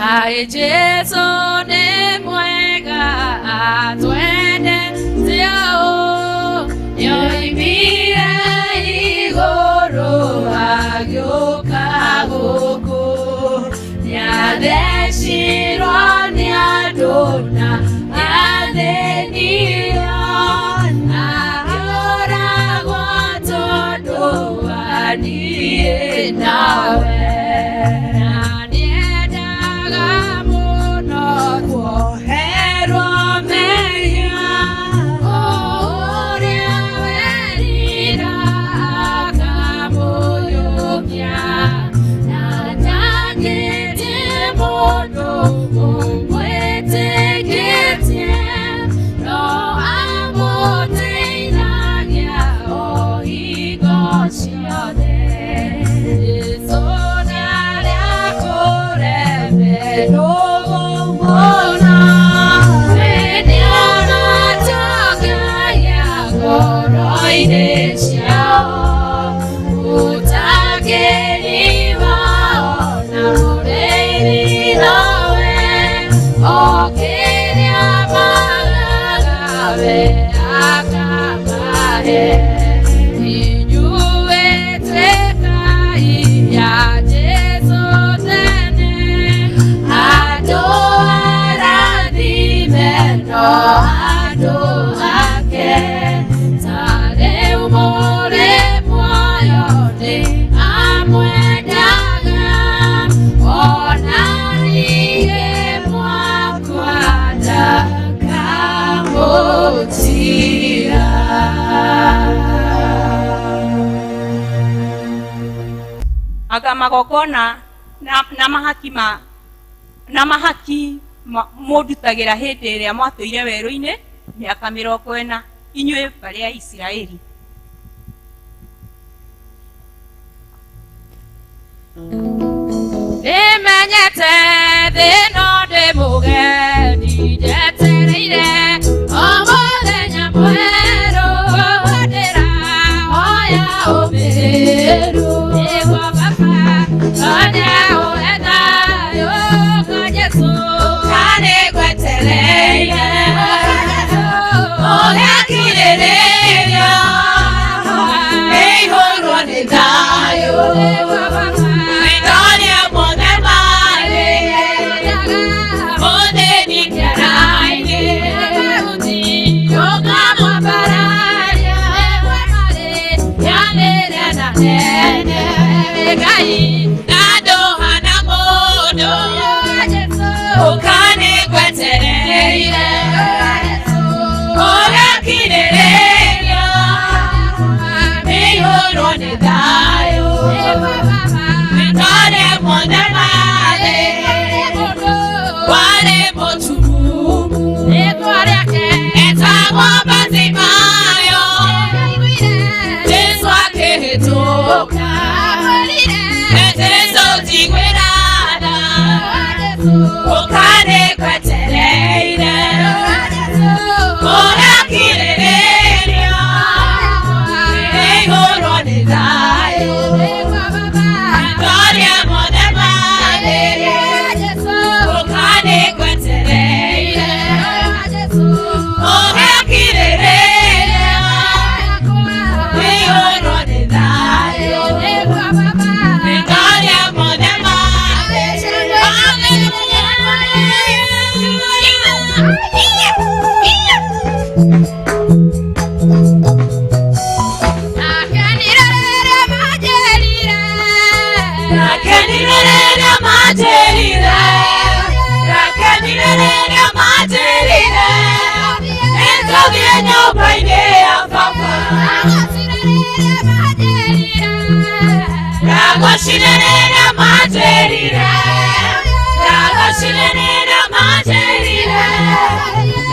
Kaĩ Jesũ nĩ mwega atwendete ũũ, nĩoimire igũrũ agĩũka gũkũ, nĩathecirwo nĩ andũ na athĩnio, akĩũragwo tondũ wa niĩ nawe. Na nĩendaga mũno kuoherwo mehia, o ũrĩa werira akamũiyũkia, na ndangĩte mũndũ ũmwĩtĩkĩtie, no amũteithagia o hingo ciothe. Jesũ nĩarĩa kũremerwo mũno, we nĩamatongagia ngoro-inĩ ciao, mũtangĩri wao na mũrĩithi nowe, o kĩrĩa magaga we akamahe. Inyuĩ tuĩkai a Jesũ tene, andũ arathime no andũ ake, ta rĩu mũrĩ muoyo nĩ amwendaga, ona ningĩ mwakwa ndakamũtiga. Anga magongona na mahaki ma na mahaki mũndutagĩra hĩndĩ ĩrĩa mwatũire werũ-inĩ mĩaka 40 inyuĩ mbarĩ ya Isiraeli. Nĩmenyete thĩ ĩno ndĩ mũgendi, njetereire o mũthenya mwerũ, ndĩrahoya ũmĩrĩru nĩguo Baba one ũhe thayũ kwa Jesũ Kanĩgwetereire ũgakirĩrĩria ĩihũrwo nĩ thayũ Wĩtorie mothe marĩ mũthĩni kĩara-inĩ ũkamwambararia yanĩrĩre na nene Ngai na ndũhana mũndũ ũkanĩgwetereire ũgakirĩrĩria ĩihũrwo nĩ thayũ Wĩtore mothe marĩ warĩ mũtumumu etagwo Bartimayo Jesũ akĩhĩtũka Jesũ njiguĩra tha ũkanĩgwetereire ũgakirĩrĩria ĩihũrwo nĩ thayũ Wĩtore mothe marĩ ũkanĩgwetereire ũgakirĩrĩria ĩihũrwo nĩ thayũ Wĩtore mothe marĩ Ndakenire rĩrĩa manjĩrire, ndakenire rĩrĩa manjĩrire, nĩtũthiĩ nyũmba-inĩ ya Baba. Ndagocire rĩrĩa manjĩrire, ndagocire rĩrĩa manjĩrire,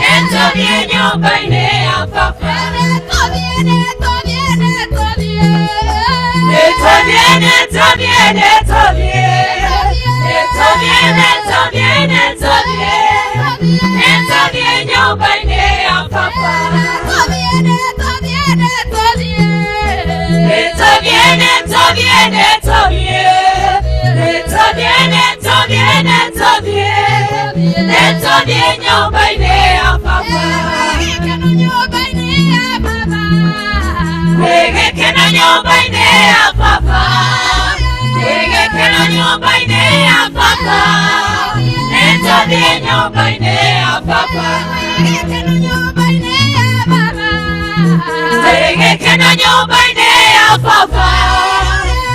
nĩtũthiĩ nyũmba-inĩ ya Baba. Nĩtũthiĩ, nĩtũthiĩ, nĩtũthiĩ, nĩtũthiĩ, nĩtũthiĩ, nĩtũthiĩ, nĩtũthiĩ nyũmba-inĩ ya Baba. Nĩtũthiĩ, nĩtũthiĩ, nĩtũthiĩ, nĩtũthiĩ, nĩtũthiĩ, nĩtũthiĩ, Nĩtũthiĩ nyũmba-inĩ ya baba. Gĩkeno nyũmba-inĩ ya baba. Kwĩ gĩkeno nyũmba-inĩ ya baba. Kwĩ gĩkeno nyũmba-inĩ ya baba. Nĩtũthiĩ nyũmba-inĩ ya baba. Gĩkeno nyũmba-inĩ ya baba. Kwĩ gĩkeno nyũmba-inĩ ya baba.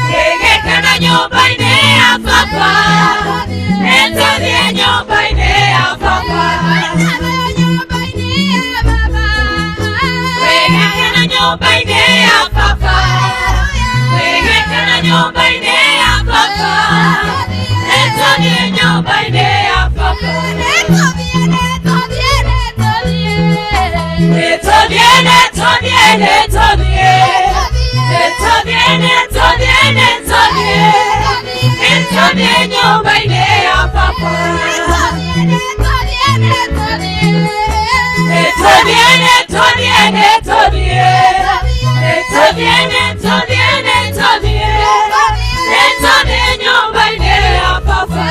Kwĩ gĩkeno nyũmba-inĩ ya baba. Nĩtũthiĩ nyũmba-inĩ ya baba. Nyũmba-inĩ ya baba. Kwĩ gĩkeno nyũmba-inĩ ya baba. Kwĩ gĩkeno nyũmba-inĩ ya baba. Nĩtũthiĩ nyũmba-inĩ ya baba. Nĩtũthiĩ, nĩtũthiĩ, nĩtũthiĩ. Nĩtũthiĩ, nĩtũthiĩ, nĩtũthiĩ. Nĩtũthiĩ, nĩtũthiĩ, nĩtũthiĩ. Nĩtũthiĩ nyũmba-inĩ ya baba. Nĩtũthiĩ, nĩtũthiĩ, Nĩtũthiĩ, nĩtũthiĩ, nĩtũthiĩ. Nĩtũthiĩ, nĩtũthiĩ, nĩtũthiĩ. Nĩtũthiĩ nyũmba-inĩ ya baba.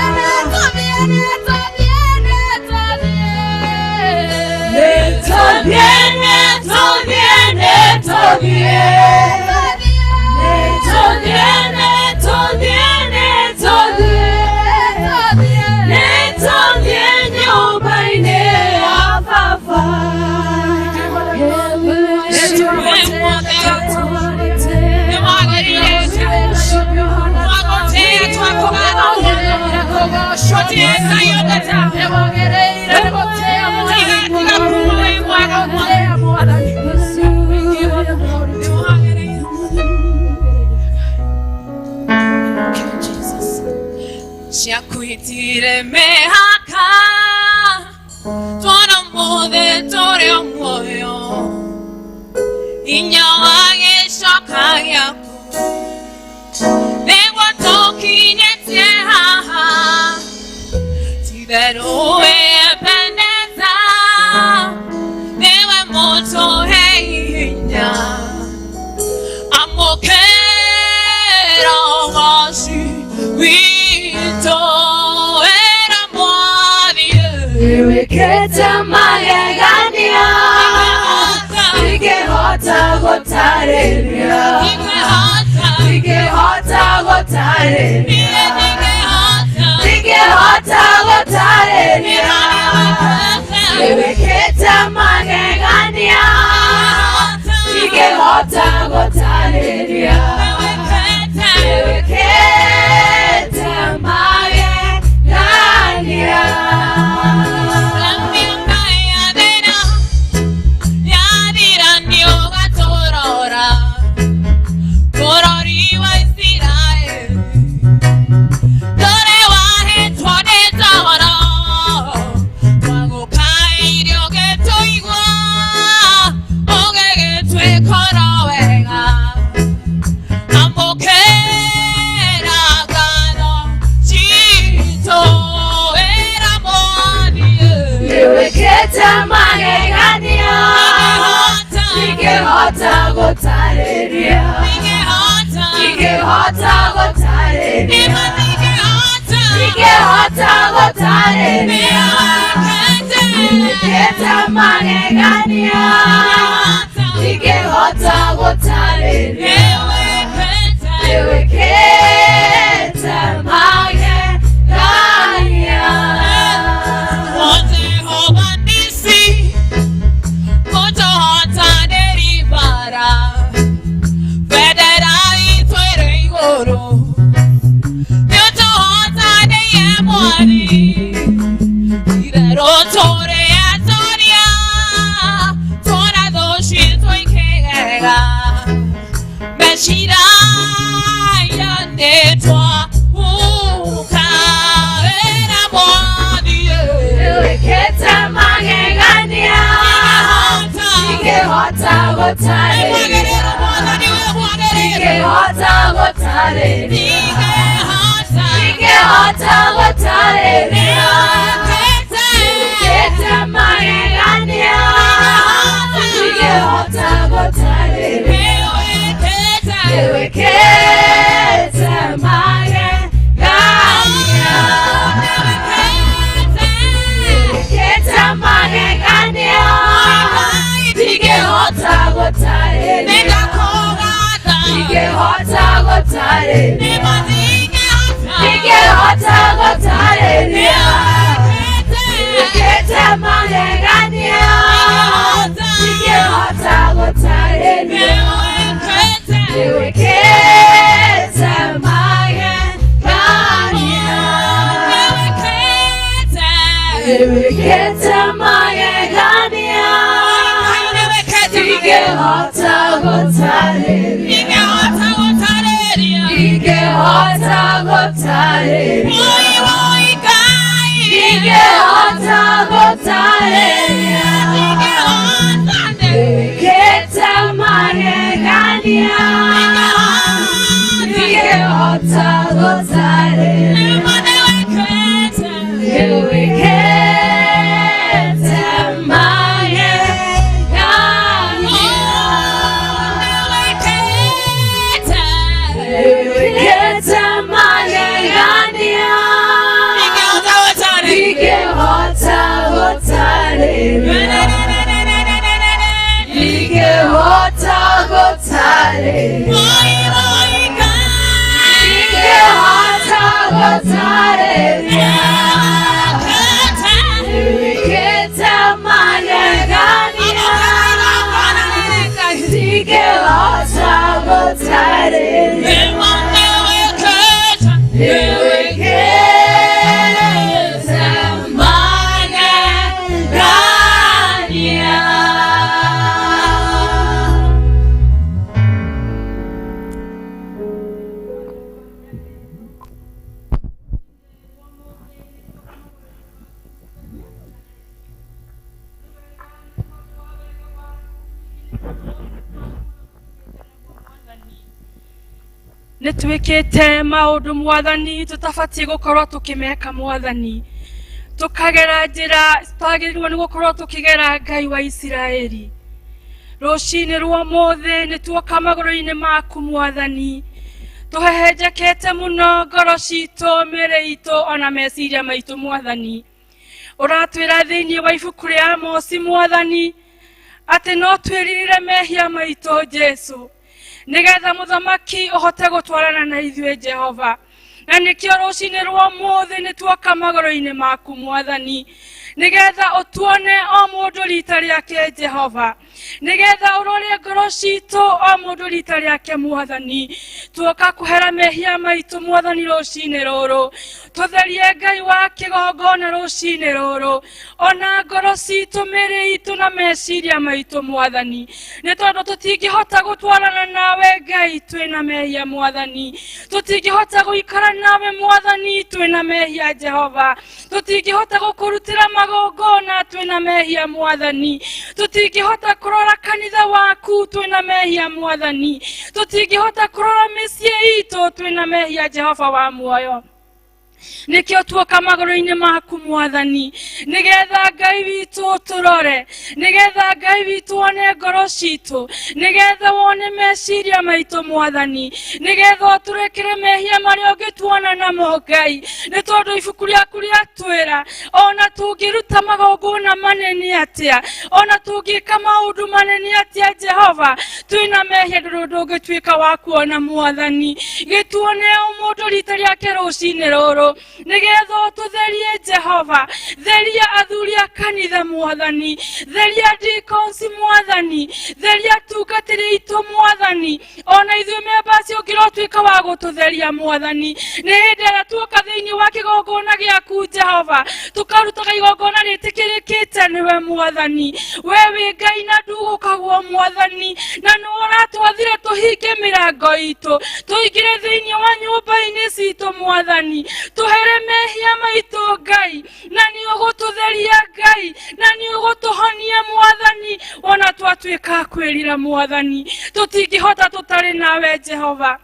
Nĩtũthiĩ, nĩtũthiĩ, nĩtũthiĩ. Nĩtũthiĩ, nĩtũthiĩ, nĩtũthiĩ. Nĩtũthiĩ nyũmba-inĩ ya baba. Ciakwĩtire mĩhaka twona mũthĩ tũrĩ o muoyo inya wa gĩcoka gĩaku nĩguo tũkinyĩtie haha titherũ wĩ Ebeneza nĩwe mũtũhe hinya amũkĩra ũgoci witũ ĩra mwathi. Wĩkĩte magegania ingĩhota gũtarĩria ingĩhota gũtarĩria ingĩhota gũtarĩria wĩkĩte magegania ingĩhota gũtarĩria wĩkĩte magegania. Wĩkĩte magegania ingĩhota gũtarĩria ingĩhota gũtarĩria ingĩhota gũtarĩria wĩkĩte magegania ingĩhota gũtarĩria wĩkĩte magegania. Wĩkĩte magegania ingĩhota gũtarĩria ingĩhota gũtarĩria ingĩhota gũtarĩria wĩkĩte magegania ingĩhota gũtarĩria wĩkĩte magegania. Gũtarĩria, ndingĩhota gũtarĩria. Wĩkĩte magegania, ndingĩhota gũtarĩria. Wĩkĩte magegania. Wĩkĩte magegania, ndingĩhota gũtarĩria. Ndingĩhota gũtarĩria. Ndingĩhota gũtarĩria. Wĩkĩte magegania, ndingĩhota gũtarĩria. Wĩkĩte magegania. Nĩ twĩkĩte maũndũ, Mwathani, tũtabatiĩ gũkorwo tũkĩmeka, Mwathani, tũkagera njĩra twagĩrĩirwo nĩ gũkorwo tũkĩgera. Ngai wa Isiraeli, rũcinĩ rwa ũmũthĩ nĩ tuoka magũrũ-inĩ maku, Mwathani, tũhehenjekete mũno ngoro citũ, mĩĩrĩ itũ ona meciria maitũ. Mwathani, ũratwĩra thĩinĩ wa ibuku rĩa Amosi, Mwathani, atĩ no twĩririre mehia maitũ, Jesu, nĩgetha mũthamaki ũhote gũtwarana na ithuĩ, Jehova. Na nĩkĩo rũcinĩ rwa ũmũthĩ nĩ tuoka magũrũ-inĩ maku, Mwathani, nĩgetha ũtuone o mũndũ rita rĩake, Jehova, nĩgetha ũrore ngoro citũ o mũndũ rita rĩake. Mwathani, tuoka kũhera mehia maitũ, Mwathani, rũcinĩ rũrũ. Tũtherie, Ngai wa kĩgongona, rũcinĩ rũrũ, ona ngoro citũ, mĩĩrĩ itũ na meciria maitũ, Mwathani, nĩ tondũ tũtingĩhota gũtwarana nawe, Ngai, twĩna mehia. Mwathani, tũtingĩhota gũikara nawe, Mwathani, twĩna mehia. Jehova, tũtingĩhota gũkũrutĩra magongona twĩna mehia. Mwathani, tũtingĩhota kũrora kanitha waku twĩna mehia. Mwathani, tũtingĩhota kũrora mĩciĩ itũ twĩna mehia. Jehova wa muoyo, nĩkĩo tuoka magũrũ-inĩ maku, Mwathani, nĩgetha Ngai witũ tũrore, nĩgetha Ngai witũ wone ngoro citũ, nĩgetha wone meciria maitũ, Mwathani, nĩgetha ũtũrekere mehia marĩa ũngĩtuona namo, Ngai, nĩ tondũ ibuku rĩaku rĩatwĩra ona tũngĩruta magongona manene atĩa, ona tũngĩka maũndũ manene atĩa, Jehova, twĩna mehia, ndũrĩ ũndũ ũngĩtuĩka wa kuona. Mwathani, gĩtuone o mũndũ rita rĩake rũcinĩ rũrũ, nĩgetha ũtũtherie. Jehova, theria athuri a kanitha, Mwathani, theria deacons, Mwathani, theria atungatĩri aitũ, Mwathani, ona ithuĩ members ũngĩrotuĩka wa gũtũtheria, Mwathani. Nĩ hĩndĩ ĩrĩa tuoka thĩinĩ wa kĩgongona gĩaku, Jehova, tũkarutaga igongona rĩtĩkĩrĩkĩte nĩwe. Mwathani, we wĩ Ngai na ndugũkagwo, Mwathani, na nĩ ũratwathire tũhinge mĩrango itũ, tũingĩre thĩinĩ wa nyũmba-inĩ citũ, Mwathani, tũhere mehia maitũ, Ngai, na nĩ ũgũtũtheria, Ngai, na nĩ ũgũtũhonia, Mwathani, ona twatuĩka a kwĩrira. Mwathani, tũtingĩhota tũtarĩ nawe. Jehova,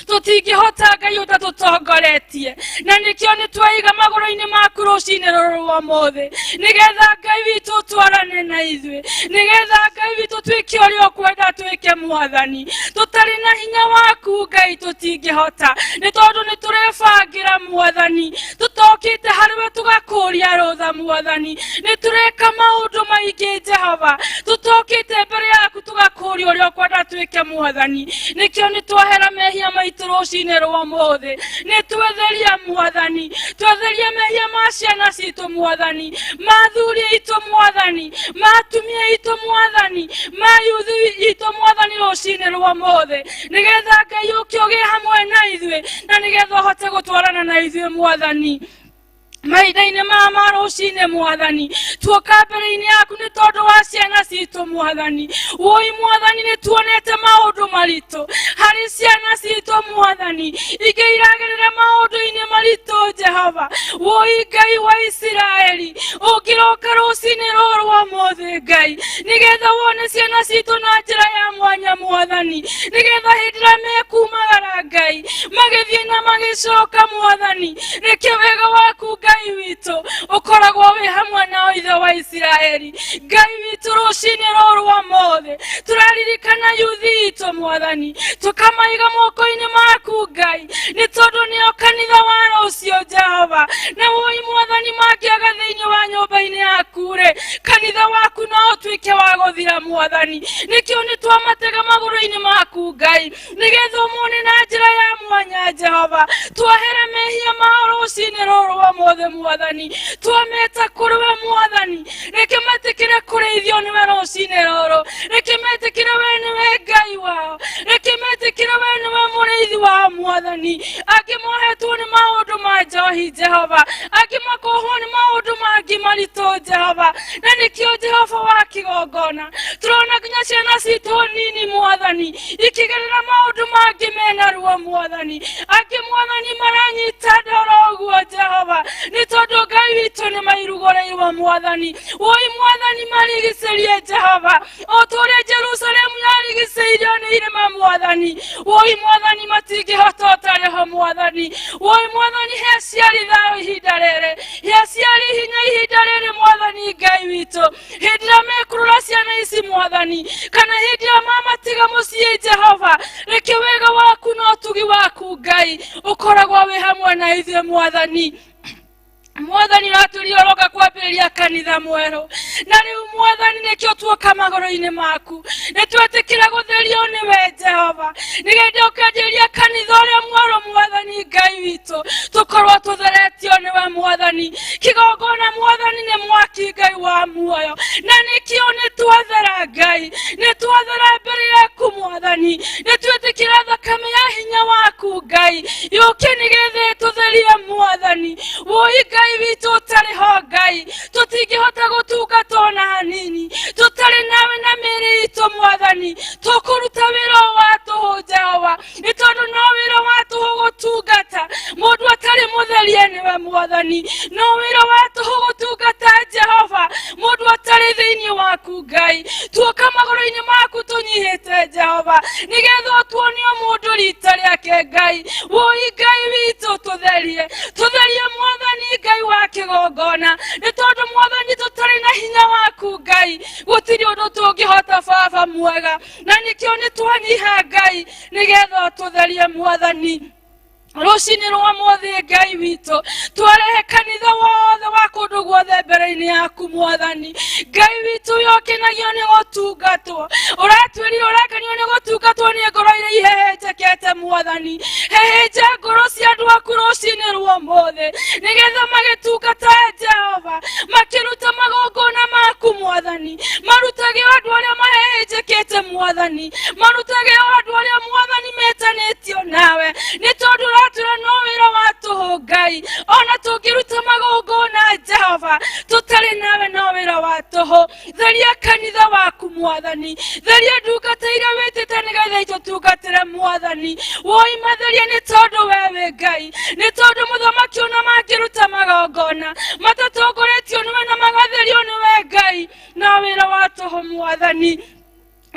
tũtingĩhota, Ngai, ũtatũtongoretie, na nĩkĩo nĩ twaiga magũrũ-inĩ maku rũcinĩ rũrũ rwa ũmũthĩ, nĩgetha Ngai witũ ũtwarane na ithuĩ, nĩgetha Ngai witũ twĩke ũrĩa ũkwenda twĩke. Mwathani, tũtarĩ na hinya waku, Ngai, tũtingĩhota, nĩ tondũ nĩ tũrebangĩra, Mwathani, tũtokĩte harĩwe tũgakũria rũtha. Mwathani, nĩ tũreka maũndũ maingĩ, Jehova, tũtokĩte mbere yaku tũgakũria ũrĩa ũkwenda twĩke. Mwathani, nĩkĩo nĩ twahera mehia maitũ rũcinĩ rwa ũmũthĩ. Nĩ twetheria, Mwathani, twetheria mehia ma ciana citũ, Mwathani, ma athuri aitũ, Mwathani, ma atumia aitũ, Mwathani, ma yuthi itũ, Mwathani, rũcinĩ rwa ũmũthĩ, nĩgetha Ngai ũke ũgĩe hamwe na ithuĩ na nĩgetha ũhote gũtwarana na ithuĩ, Mwathani. Mahinda-inĩ maya ma rũcinĩ mwathani, tuoka mbere-inĩ yaku nĩ tondũ wa ciana citũ mwathani. Woi mwathani, nĩ tuonete maũndũ maritũ harĩ ciana citũ mwathani, ingĩ iragerera maũndũ-inĩ maritũ Jehova. Woi Ngai wa Isiraeli, ũngĩroka rũcinĩ rũrũ rwa ũmũthĩ Ngai, nĩgetha wone ciana citũ na njĩra ya mwanya mwathani, nĩgetha hĩndĩ ĩrĩa mekumagara Ngai magĩthiĩ na magĩcoka mwathani, reke wega waku Ngai witũ ũkoragwo wĩ hamwe nao ithe wa Isiraeli. Ngai witũ, rũcinĩ rũrũ rwa ũmũthĩ tũraririkana yuthi itũ mwathani, tũkamaiga moko-inĩ maku Ngai, nĩ tondũ nĩo kanitha wa rũciũ Jehova. Na woi mwathani, mangĩaga thĩinĩ wa nyũmba-inĩ yaku rĩ, kanitha waku no ũtuĩke wa gũthira mwathani. Nĩkĩo nĩ twamatega magũrũ-inĩ maku Ngai, nĩgetha ũmone na njĩra ya mwanya Jehova. Twahera mehia mao rũcinĩ rũrũ rwa ũmũthĩ mwathani, twameta kũrĩ we mwathani, reke metĩkĩre kũrĩithio nĩwe rũcinĩ rũrũ, reke metĩkĩre we nĩwe Ngai wao, reke metĩkĩre we nĩwe mũrĩithi wao mwathani. Angĩ mohetwo nĩ maũndũ ma njohi Jehova, angĩ makohwo nĩ maũndũ mangĩ maritũ Jehova, na nĩkĩo Jehova wa kĩgongona tũrona nginya ciana citũ nini mwathani ikigerera maũndũ mangĩ mena ruo mwathani. Angĩ mwathani maranyita ndoro ũguo Jehova, nĩ tondũ Ngai witũ nĩ mairugũrĩirwo mwathani. Woi mwathani, marigicĩrie Jehova o ta ũrĩa Jerusalemu yarigicĩirio nĩ irĩma mwathani. Woi mwathani, matingĩhota ũtarĩ ho mwathani. Woi mwathani, he aciari thayũ ihinda rĩrĩ, he aciari hinya ihinda rĩrĩ mwathani Ngai witũ, hĩndĩ ĩrĩa mekũrora ciana ici mwathani, kana hĩndĩ ĩrĩa mamatiga mũciĩ Jehova, reke wega waku na ũtugi waku Ngai ũkoragwo wĩ hamwe na ithuĩ mwathani. Mwathani, ũratũria ũroka kwambĩrĩria kanitha mwerũ, na rĩu mwathani nĩkĩo tuoka magũrũ-inĩ maku, nĩ twetĩkĩra gũtherio nĩwe Jehova, nĩgetha ũkĩanjĩrĩria kanitha ũrĩa mwerũ mwathani Ngai witũ, tũkorwo tũtheretio nĩwe mwathani. Kĩgongona mwathani nĩ mwaki Ngai wa muoyo, na nĩkĩo nĩ twathera Ngai, nĩ twathera mbere yaku mwathani, nĩ twetĩkĩra thakame ya hinya waku Ngai yũke nĩgetha ĩtũtherie mwathani. Woi Ngai witũ, ũtarĩ ho Ngai tũtingĩhota gũtungata ona hanini, tũtarĩ nawe na mĩĩrĩ itũ mwathani, tũkũruta wĩra o wa tũhũ Jehova, nĩ tondũ no wĩra wa tũhũ gũtungata mũndũ atarĩ mũtherie nĩwe mwathani, no wĩra wa tũhũ gũtungata Jehova mũndũ atarĩ thĩinĩ waku Ngai. Tuoka magũrũ-inĩ maku tũnyihĩte Jehova, nĩgetha ũtuonie mũndũ rita rĩake Ngai. Woi Ngai witũ, tũtherie, tũtherie mwathani Ngai wa kĩgongona, nĩ tondũ mwathani tũtarĩ na hinya waku Ngai gũtirĩ ũndũ tũngĩhota baba mwega, na nĩkĩo nĩ twanyiha Ngai nĩgetha ũtũtherie mwathani. Rũcinĩ rwa mũthĩ Ngai witũ, twarehe kanitha wothe wa kũndũ guothe mbere-inĩ yaku mwathani Ngai witũ, ũyũ ũkenagio nĩ gũtungatwo, ũratwĩrire ũrakenio nĩ gũtungatwo nĩ ngoro iria ihehenjekete mwathani. Hehenja ngoro cia andũ aku rũcinĩ rwa ũmũthĩ, nĩgetha magĩtungata Jehova, makĩruta magongona maku mwathani, marutage andũ arĩa mahehenjekete mwathani, marutage andũ arĩa mwathani metanĩtio nawe, nĩ tondũ ũratwĩra no wĩra wa tũhũ Ngai, ona tũngĩruta magongona Jehova tũtarĩ nawe no wĩra wa tũhũ. Theria kanitha waku mwathani, theria ndungata iria wĩtĩte nĩgetha itũtungatĩre mwathani. Woi matherie, nĩ tondũ we wĩ Ngai, nĩ tondũ mũthamaki ona mangĩruta magongona matatongoretio nĩwe na magatherio nĩwe Ngai, no wĩra wa tũhũ mwathani.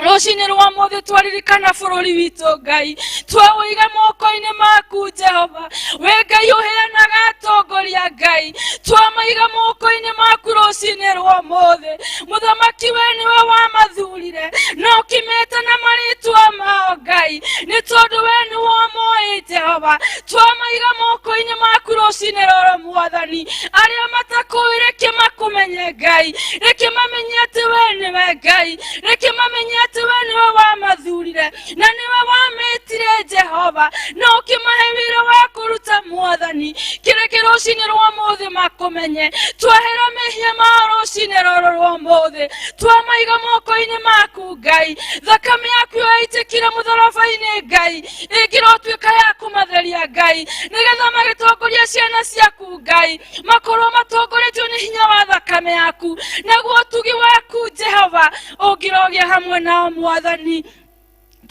Rũcinĩ rwa mũthĩ twaririkana bũrũri witũ Ngai, twaũiga moko-inĩ maku Jehova, wĩ Ngai ũheanaga atongoria Ngai, twamaiga moko-inĩ maku rũcinĩ rwa ũmũthĩ mũthamaki, we nĩwe wamathurire na ũkĩmeta na marĩtwa mao Ngai, nĩ tondũ we nĩwe ũmoĩ Jehova. Twamaiga moko-inĩ maku rũcinĩ rũrũ mwathani, arĩa matakũĩ reke makũmenye Ngai, reke mamenye atĩ we nĩwe Ngai, reke mamenye atĩ we nĩwe wamathurire na nĩwe wamĩtire Jehova, na ũkĩmahe wĩra wa kũruta mwathani. Mwathani kĩreke rũcinĩ rwa mũthĩ makũmenye twahera mehia mao rũcinĩ rũrũ rwa mũthĩ twamaiga moko-inĩ maku Ngai thakame yaku yaitĩkire mũtharaba-inĩ Ngai ĩngĩrotuĩka ya kũmatheria Ngai nĩgetha magĩtongoria ciana ciaku Ngai makorwo matongoretio nĩ hinya wa thakame yaku naguo ũtugi waku Jehova ũngĩrogĩa hamwe nao Mwathani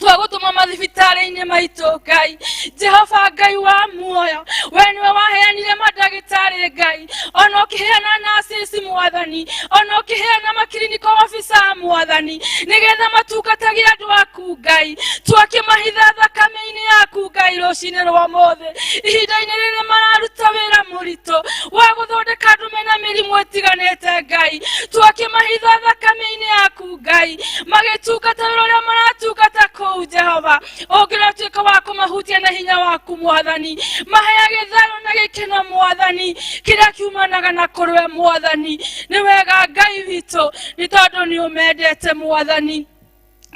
twagũtũma mathibitarĩ-inĩ maitũ Ngai Jehova Ngai wa muoyo we nĩwe waheanire mandagĩtarĩ Ngai ona ũkĩheana nurses Mwathani ona ũkĩheana makiriniko officer Mwathani nĩgetha matungatage andũ aku Ngai twakĩmahitha thakame-inĩ yaku Ngai rũcinĩ rwa mũthĩ ihinda-inĩ rĩrĩ mararuta wĩra mũritũ wa gũthondeka andũ mena mĩrimũ ĩtiganĩte Ngai twakĩmahitha thakame-inĩ yaku Ngai magĩtungata wĩra ũrĩa maratungata kũu Jehova ũngĩratuĩka wa kũmahutia na hinya waku Mwathani maheage thayũ na gĩkeno Mwathani kĩrĩa kiumanaga na kũrĩ we Mwathani nĩ wega Ngai witũ nĩ tondũ nĩ ũmendete Mwathani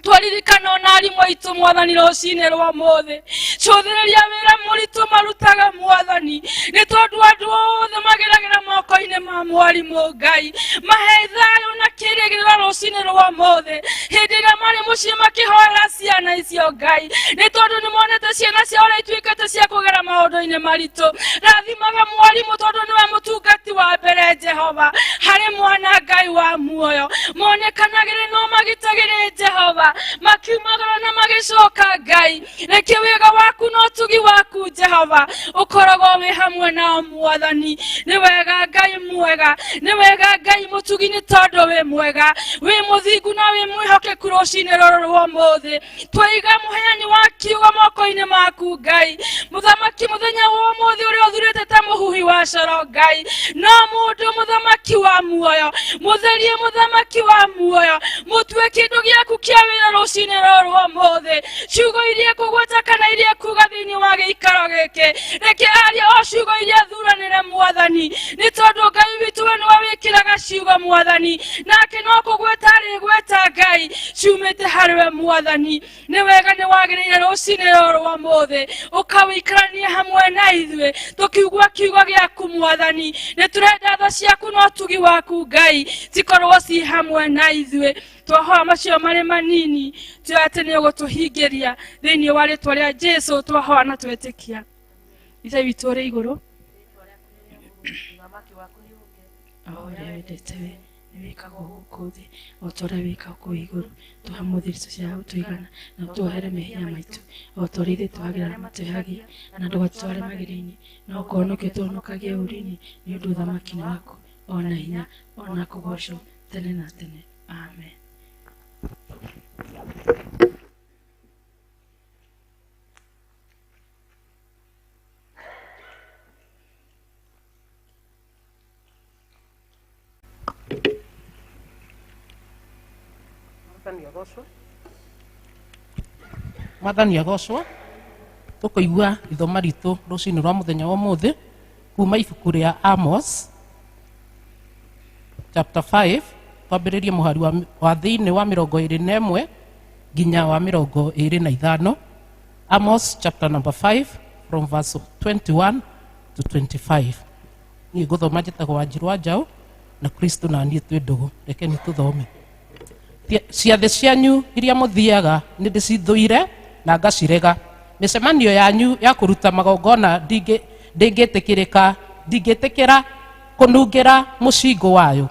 twaririkana ona arimũ aitũ Mwathani rũcinĩ rwa mũthĩ cũthĩrĩria wĩra mũritũ marutaga Mwathani nĩ tondũ andũ othe mageragĩra moko-inĩ ma mwarimũ Ngai mahe thayũ na kĩrĩgĩrĩro rũcinĩ rwa mũthĩ hĩndĩ ĩrĩa marĩ mũciĩ makĩhoera ciana icio Ngai nĩ tondũ nĩ monete ciana ciao ũrĩa ituĩkĩte cia kũgera maũndũ-inĩ maritũ rathimaga mwarimũ tondũ nĩwe mũtungati wa mbere Jehova harĩ mwana Ngai wa muoyo monekanagĩre no magitagĩre Jehova makiumagara na magĩcoka Ngai reke wega waku na ũtugi waku Jehova ũkoragwo wĩ hamwe nao Mwathani nĩ wega Ngai mwega nĩ wega Ngai mũtugi nĩ tondũ wĩ mwega wĩ mũthingu na wĩ mwĩhokeku rũcinĩ rũrũ rwa ũmũthĩ twaiga mũheani wa kiugo moko-inĩ maku Ngai mũthamaki mũthenya wa ũmũthĩ ũrĩa ũthurĩte ta mũhuhi wa coro Ngai no mũndũ mũthamaki wa muoyo mũtherie mũthamaki wa muoyo mũtue kĩndũ gĩaku kĩa wĩra rũcinĩ rũrũ rwa ũmũthĩ ciugo iria kũgweta kana iria kuga thĩinĩ wa gĩikaro gĩkĩ reke arie o ciugo iria thuranĩre Mwathani nĩ tondũ Ngai witũ we nĩwe wĩkĩraga ciugo Mwathani nake no kũgweta arĩgweta Ngai ciumĩte harĩ we Mwathani nĩ wega nĩ wagĩrĩire rũcinĩ rũrũ rwa ũmũthĩ ũkawĩikarania hamwe na ithuĩ tũkiugua kiugo gĩaku Mwathani nĩ tũrenda tha ciaku na ũtugi waku Ngai cikorwo ci hamwe na ithuĩ twahoa macio marĩ manini tũĩ atĩ nĩ ũgũtũhingĩria thĩinĩ wa rĩtwa rĩa Jesũ twahoa na twetĩkia Ithe witũ ũrĩ igũrũ o ũrĩa wendete we nĩ wĩkagwo gũkũ thĩ o ta ũrĩa wĩkagwo kũu igũrũ tũhe mũthĩ irio cia gũtũigana na ũtuohere mehia maitũ o ta ũrĩa ithuĩ twagĩra arĩa matwĩhagia na ndũgatũtware magerio-inĩ no ũkũhonokie ũtũhonokagie ũũru-inĩ nĩ ũndũ ũthamaki nĩ waku ona hinya ona kũgoocwo tene na tene amen. Mwathani agocwo tũkũigua ithoma ritũ rũcinĩ rwa mũthenya wa ũmũthĩ kuma ibuku rĩa Amos chapter 5 twambĩrĩrie mũhari wa thĩinĩ wa 21 nginya wa 25. Amos chapter number 5 from verse 21 to 25. Niĩ ngũthoma njĩtagwo Wanjirũ wa Njaũ na Kristo na niĩ twĩ ndũgũ reke nĩ tũthome. Ciathĩ cianyu iria mũthiaga nĩ ndĩcithũire na ngacirega mĩcemanio yanyu ya kũruta magongona ndĩngĩtĩkĩrĩka ndingĩtĩkĩra kũnungĩra mũcingũ wayo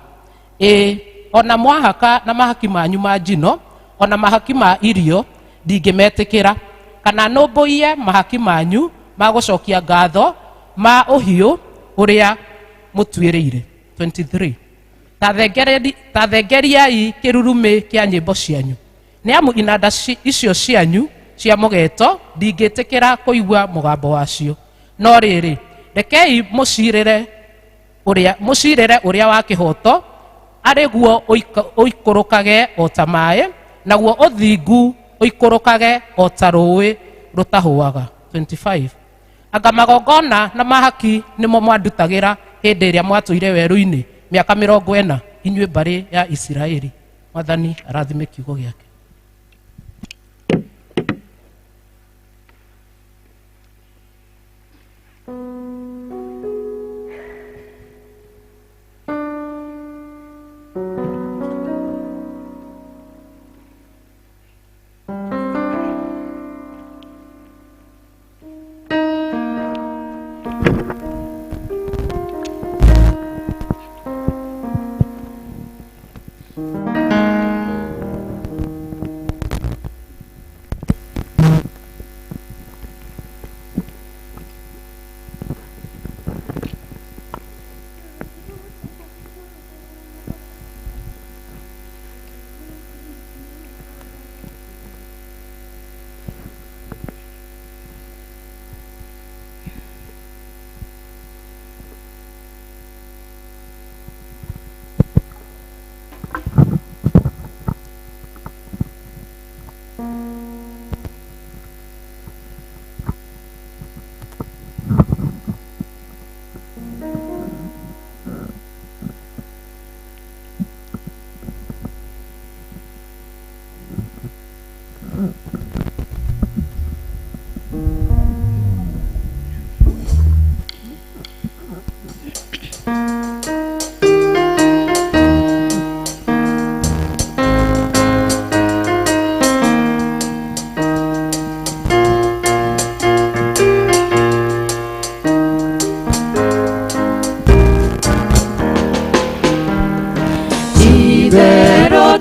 ĩĩ ona mwahaka na mahaki manyu ma njino ona mahaki ma irio ndingĩmetĩkĩra kana nũmbũiye mahaki manyu ma gũcokia ngatho ma ũhiũ ũrĩa mũtuĩrĩire. 23 ta thengeriai kĩrurumĩ kĩa nyĩmbo cianyu nĩ amu inanda icio cianyu cia mũgeto ndingĩtĩkĩra kũigua mũgambo wacio no rĩrĩ rekei mũcirĩre ũrĩa wa kĩhooto arĩ guo ũikũrũkage o ta maĩ naguo ũthingu ũikũrũkage o ta rũũĩ rũtahũaga. 25 anga magongona na mahaki nĩmo mwandutagĩra hĩndĩ ĩrĩa mwatũire werũ-inĩ mĩaka 40 inyuĩ mbarĩ ya Isiraeli. Mwathani arathime kiugo gĩake.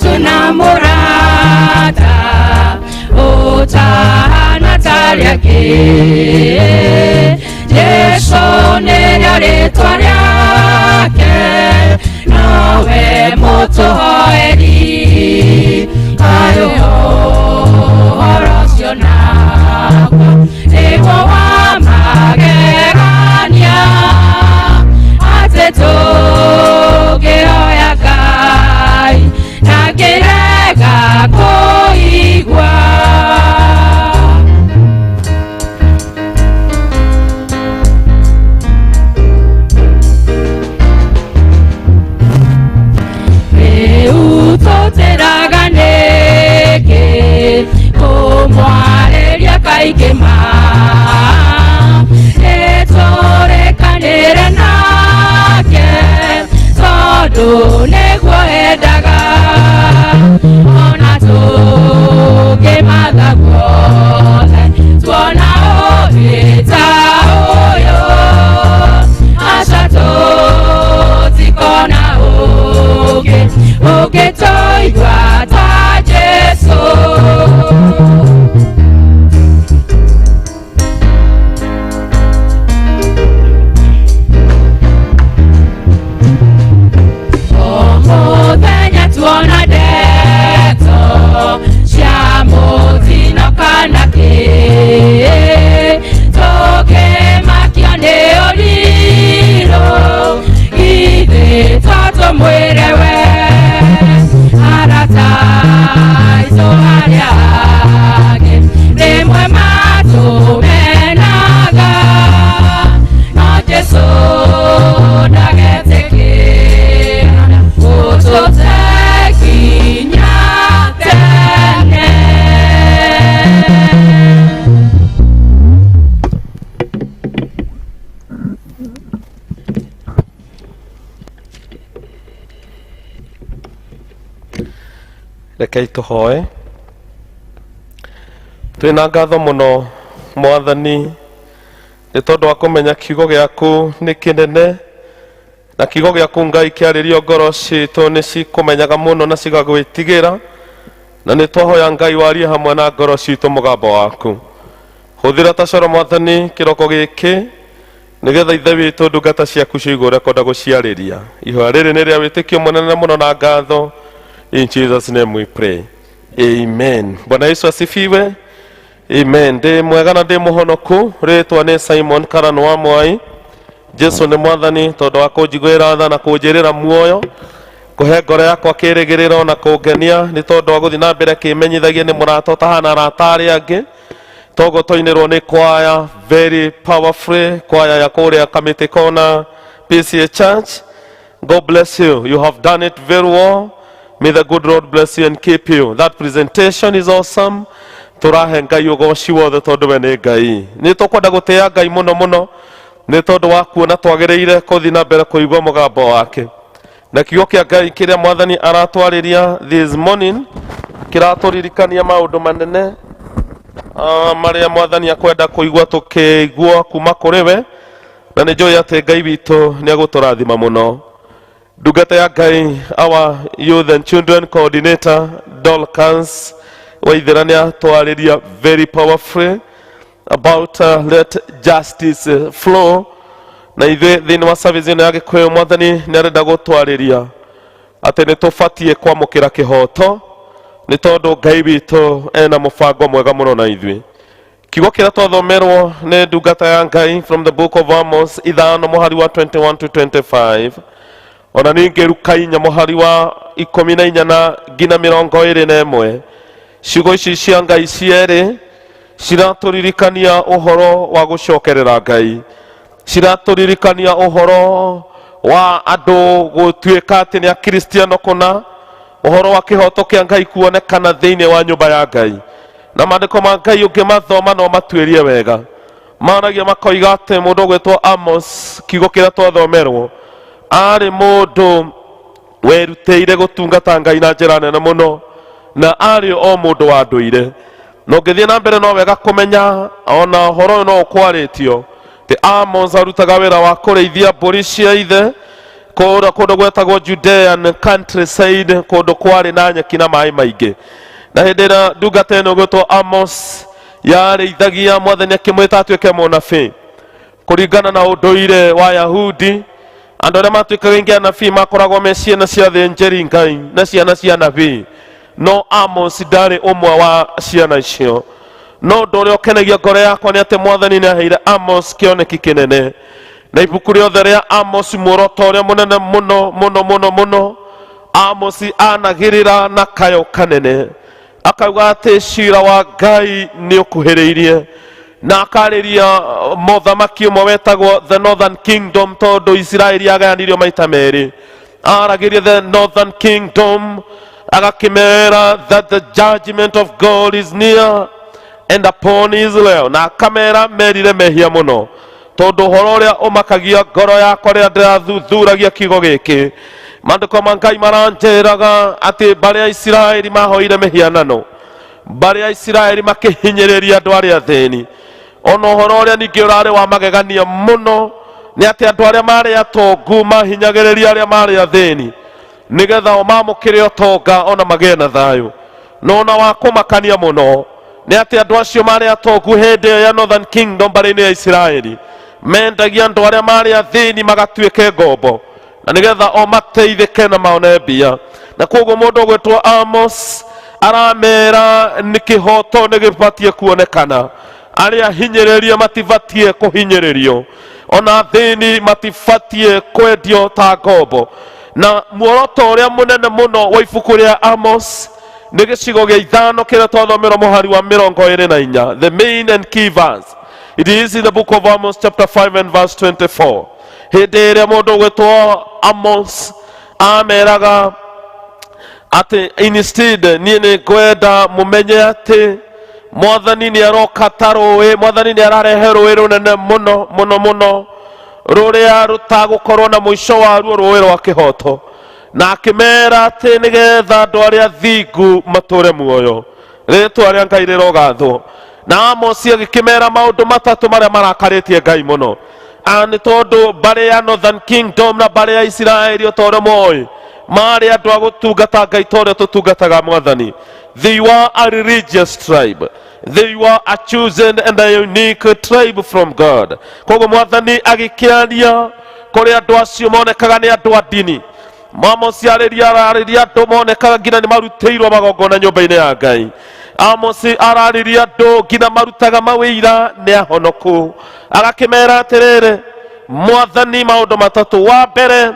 Tuna mũrata ũtahana ta arĩa angĩ. Jesũ nĩrĩo rĩtwa rĩake, nowe mũtũhoeri. Kaĩ ũhoro ũcio naguo nĩguo wa magegania, atĩ tũngĩhoya Ngai ndangĩrega kũigua. Rĩu tũtĩraga nĩkĩ kũmwarĩria kaingĩ ma, nĩtũrĩkanĩre nake tondũ nĩguo endaga. Ona tũngĩmatha guothe tuona ũngĩ ta ũyũ, aca tũtikona ũngĩ ũngĩtũigua ta Jesũ. O mũthenya tuona ndeto cia mũtino kana kĩ, tũkĩmakio nĩ ũrirũ, githĩ to tũmwĩre we? Arata aitũ arĩa angĩ rĩmwe matũmenaga, no Jesũ ndagetĩkĩra gũtũte nginya tene. Rekei tũhoe. Twĩna ngatho mũno, Mwathani, nĩ tondũ wa kũmenya kiugo gĩaku nĩ kĩnene, na kiugo gĩaku, Ngai, kĩarĩrio ngoro citũ nĩ cikũmenyaga mũno na cigagwĩtigĩra. Na nĩ twahoya, Ngai, warie hamwe na ngoro citũ mũgambo waku. Hũthĩra ta coro, Mwathani, kĩroko gĩkĩ, nĩgetha Ithe witũ ndungata ciaku ciigũ ũrĩa kwenda gũciarĩria. Ihoya rĩrĩ nĩ rĩa wĩtĩkio mũnene mũno na ngatho. In Jesus name we pray, amen. Bwana Yesu asifiwe. Amen. Ndĩ mwega na ndĩ mũhonoku. Rĩtwa nĩ Simon Karan wa Mwai. Jesu nĩ Mwathani tondũ wa kũnjiguĩra tha na kũnjĩrĩra muoyo, kũhe ngoro yakwa kĩrĩgĩrĩro na kũngenia, nĩ tondũ wa gũthiĩ na mbere kĩmenyithagia nĩ mũrata ũtahana arata arĩa angĩ. Toguo twainĩrwo nĩ kwaya very powerful, kwaya ya kũrĩa Kamĩtĩ Kona PCA Church. God bless you. You have done it very well. May the good Lord bless you and keep you. That presentation is awesome. Tũrahe Ngai ũgoci wothe tondũ we nĩ Ngai. Nĩ tũkwenda gũtĩĩa Ngai mũno mũno nĩ tondũ wa kuona twagĩrĩire kũthiĩ na mbere kũigua mũgambo wake. Na kiugo kĩa Ngai kĩrĩa Mwathani aratwarĩria this morning kĩratũririkania maũndũ manene marĩa Mwathani akwenda kũigua tũkĩigua kuma kũrĩ we, na nĩ njũĩ atĩ Ngai witũ nĩ egũtũrathima mũno. Ndungata ya Ngai, our youth and children coordinator Dolcans Waithera, nĩ atwarĩria very powerfully about let justice flow. Na ithuĩ thĩinĩ wa service ĩno ya Gĩkũyũ, Mwathani nĩ arenda gũtwarĩria atĩ nĩ tũbatiĩ kwamũkĩra kĩhoto, nĩ tondũ Ngai witũ ena mũbango mwega mũno na ithuĩ. Kiugo kĩrĩa twathomerwo nĩ ndungata ya Ngai from the book of Amos 5 mũhari wa 21 to 25, ona ningĩ Ruka 4 mũhari wa 14 na nginya 21, ciugo ici cia Ngai cierĩ ciratũririkania ũhoro wa gũcokerera Ngai, ciratũririkania ũhoro wa andũ gũtuĩka atĩ nĩ akristiano kũna, ũhoro wa kĩhoto kĩa Ngai kuonekana thĩinĩ wa nyũmba ya Ngai. Na maandĩko ma Ngai ũngĩmathoma no matuĩrie wega, maragia makoiga atĩ mũndũ ũgwĩtwo Amos, kiugo kĩrĩa twathomerwo, arĩ mũndũ werutĩire gũtungata Ngai na njĩra nene mũno, na arĩ o mũndũ wa ndũire. Na ũngĩthiĩ na mbere, no wega kũmenya ona ũhoro ũyũ no ũkwarĩtio atĩ Amos arutaga wĩra wa kũrĩithia mbũri cia ithe. Kũrĩa kũndũ gwetagwo Judean countryside, kũndũ kwarĩ na nyeki na maĩ maingĩ. Na hĩndĩ ĩrĩa ndungata ĩno ĩgwĩtwo Amos yarĩithagia, mwathani akĩmwĩta atuĩke mũnabii kũringana na ũndũire wa Yahudi. Andũ arĩa matuĩkaga ingĩ anabii makoragwo me ciana cia thĩnjĩri Ngai na ciana cia anabii, no Amos ndarĩ ũmwe wa ciana icio. No ũndũ ũrĩa ũkenagia ngoro yakwa nĩ atĩ mwathani nĩ aheire Amos kĩoneki kĩnene, na ibuku rĩothe rĩa Amos, muoroto ũrĩa mũnene mũno mũno mũno mũno, Amos anagĩrĩra na kayo kanene akauga atĩ cira wa Ngai nĩ ũkuhĩrĩirie, na akarĩria mũthamaki ũmwe wetagwo the Northern Kingdom, tondũ Isiraeli yagayanirio maita merĩ. Aragĩria the Northern Kingdom agakĩmera that the judgment of God is near and upon Israel, na akamera merire mehia mũno, tondũ ũhoro ũrĩa ũmakagia ngoro yakwa rĩrĩa ndĩrathuthuragia kiugo gĩkĩ, maandĩko ma Ngai maranjĩraga atĩ mbarĩ ya Isiraeli mahoire mĩhianano, mbarĩ ya Isiraeli makĩhinyĩrĩria andũ arĩa athĩni. Ona ũhoro ũrĩa ningĩ ũrarĩ wa magegania mũno nĩ atĩ andũ arĩa marĩ atongu mahinyagĩrĩria arĩa marĩ athĩni nĩgetha o mamũkĩre ũtonga ona magĩe na thayũ. No ona wa kũmakania mũno nĩ atĩ andũ acio marĩ atongu hĩndĩ ĩyo ya Northern Kingdom, mbarĩ-inĩ ya Isiraeli, mendagia andũ arĩa marĩ athĩni magatuĩke ngombo na nĩgetha o mateithĩke na maone mbia. Na koguo mũndũ ũgwĩtwo Amos aramera nĩ kĩhoto nĩ gĩbatiĩ kuonekana, arĩa hinyĩrĩrie matibatiĩ kũhinyĩrĩrio, ona athĩni matibatiĩ kwendio ta ngombo. Na muoroto ũrĩa mũnene mũno wa ibuku rĩa Amos nĩ gĩcigo gĩa 5 kĩrĩa twathomerwo mũhari wa 24, the main and key verse. It is in the book of Amos chapter 5 and verse 24, hĩndĩ ĩrĩa mũndũ ũgwĩtwo Amos ameraga atĩ instead niĩ nĩ ngwenda mũmenye atĩ mwathani nĩ aroka ta rũĩ, mwathani nĩ ararehe rũĩ rũnene mũno mũno mũno rũrĩa rũtagũkorwo na mũico waruo, rũĩ rwa kĩhoto, na akĩmera atĩ nĩgetha andũ arĩa thingu matũre muoyo. Rĩtwa rĩa Ngai rĩrogathwo. Na Amosi agĩkĩmera maũndũ matatũ marĩa marakarĩtie Ngai mũno. Nĩ tondũ mbarĩ ya Northern Kingdom na mbarĩ ya Isiraeli, o ta ũrĩa moĩ, marĩ andũ a gũtungata Ngai ta ũrĩa tũtungataga mwathani. They were a religious tribe, they were a chosen and a unique tribe from God. Koguo mwathani agĩkĩaria kũrĩ andũ acio monekaga nĩ andũ a ndini. Amosi arĩria ararĩria andũ monekaga nginya nĩ marutĩirwo magongona nyũmba-inĩ ya Ngai. Amosi ararĩria andũ nginya marutaga mawĩira nĩ ahonoku. Agakĩmera atĩrĩrĩ, mwathani maũndũ matatũ. Wa mbere,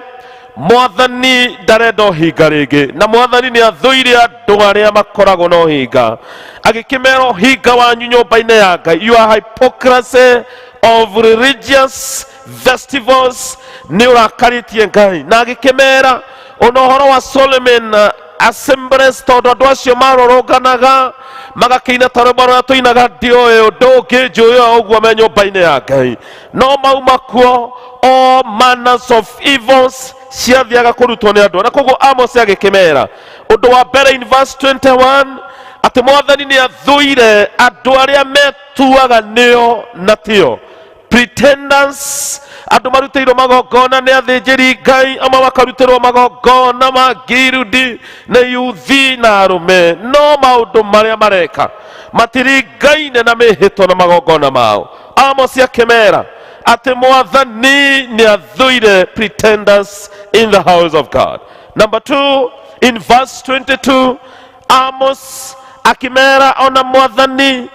mwathani ndarenda ũhinga rĩngĩ, na mwathani nĩ athũire andũ arĩa makoragwo na ũhinga. Agĩkĩmera ũhinga wanyu nyũmba-inĩ ya Ngai, your hypocrisy of religious festivals, nĩ ũrakarĩtie Ngai. Na agĩkĩmera ona ũhoro wa solemn assemblies, tondũ andũ acio marũrũnganaga magakĩina ta rwĩmbo rũrĩa tũinaga, "Ndiũĩ ũndũ ũngĩ njũĩ o ũguo," me nyũmba-inĩ ya Ngai, no mauma kuo all manners of evils ciathiaga kũrutwo nĩ andũ. Na koguo Amos agĩkĩmera ũndũ wa mbere in verse 21 atĩ mwathani nĩ athũire andũ arĩa metuaga nĩo na tio, pretenders, andũ marutĩirwo magongona nĩ athĩnjĩri Ngai, amwe makarutĩrwo magongona ma ngirudi na yuthi na arũme, no maũndũ marĩa mareka matiringaine na mĩhĩtwa na magongona mao. Amos akĩmera atĩ mwathani nĩ athũire pretenders in the house of God. Number two, in verse 22, Amos akĩmera ona mwathani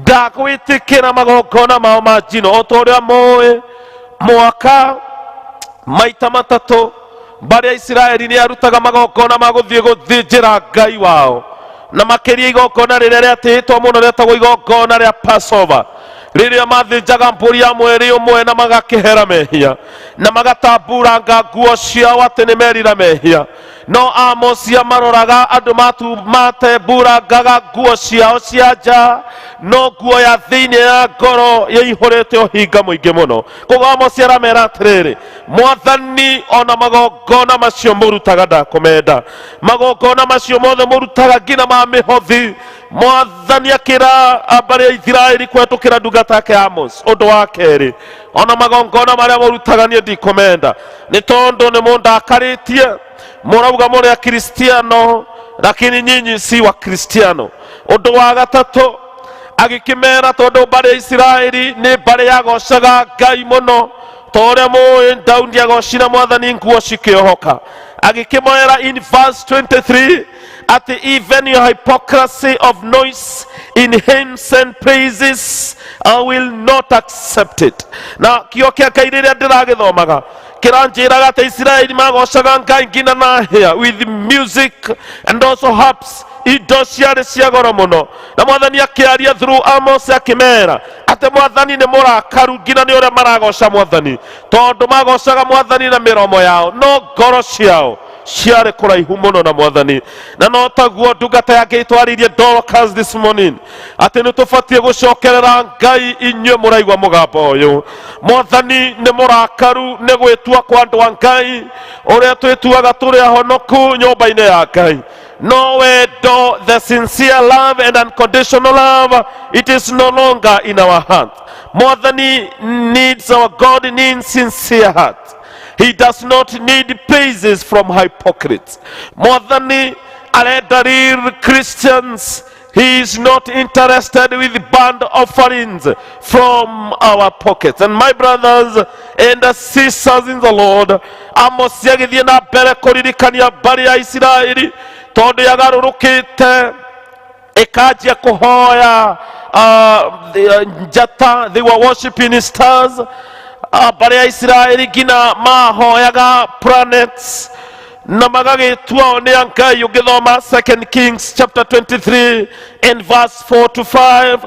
ndagwĩtĩkĩra magongona mao ma njino. O ta ũrĩa mũĩ, mwaka maita matatũ mbarĩ ya Isiraeli nĩ arutaga magongona ma gũthiĩ gũthĩnjĩra Ngai wao, na makĩria igongona rĩrĩa rĩatĩĩtwo mũno rĩetagwo igongona rĩa Passover, rĩrĩa mathĩnjaga mbũri ya mweri ũmwe na magakĩhera mehia na magatamburanga nguo ciao atĩ nĩ merira mehia. No Amosi amaroraga andũ matemburangaga nguo ciao cia nja, no nguo ya thĩinĩ ya ngoro yaihũrĩte ũhinga mũingĩ mũno. Koguo Amosi aramera atĩrĩrĩ, Mwathani ona magongona macio mũrutaga ndakũmenda, magongona macio mothe mũrutaga nginya ma mĩhothi. Mwathani akĩra mbarĩ ya Isiraeli kũhetũkĩra ndungata yake Amos ũndũ wa kerĩ, ona magongona marĩa mũrutaga niĩ ndikũmenda, nĩ tondũ nĩ mũndakarĩtie. Mũrauga mũrĩ Akristiano, lakini nyinyi si Wakristiano. Ũndũ wa gatatũ agĩkĩmera, tondũ mbarĩ ya Isiraeli nĩ mbarĩ yagocaga Ngai mũno, ta ũrĩa mũĩ Daudi agocire Mwathani nguo cikĩohoka. Agĩkĩmoera in verse 23 atĩ even your hypocrisy of noise in hymns and praises I will not accept it. Na kĩo kĩa Ngai rĩrĩa ndĩragĩthomaga kĩranjĩraga atĩ Isiraeli magocaga Ngai nginya na hĩa with music and also harps, indo ciarĩ cia goro mũno. Na Mwathani akĩaria through Amos akĩmera atĩ Mwathani nĩ mũrakaru nginya nĩ ũrĩa maragoca Mwathani, tondũ magocaga Mwathani na mĩromo yao no ngoro ciao ciarĩ kũraihu mũno na Mwathani. Na no taguo ndungata yake itwarĩirie Dorcas this morning atĩ nĩ tũbatiĩ gũcokerera Ngai. Inyuĩ mũraigua mũgambo ũyũ, Mwathani nĩ mũrakaru nĩ gwĩtua kwa andũ a Ngai, ũrĩa twĩtuaga tũrĩ ahonoku nyũmba-inĩ ya Ngai, no wendo, the sincere love and unconditional love, it is no longer in our heart. Mwathani needs, our God needs sincere heart. He does not need praises from hypocrites. Mwathani arenda real Christians. He is not interested with band offerings from our pockets. And my brothers and sisters in the Lord, Amos agĩthiĩ na mbere kũririkania mbarĩ ya Isiraeli, tondũ yagarũrũkĩte ĩkanjia kũhoya njata, they were worshiping stars. Mbarĩ ya Isiraeli nginya mahoyaga planets na magagĩtua o nĩ a Ngai. Ũngĩthoma Second Kings chapter 23 and verse 4 to 5,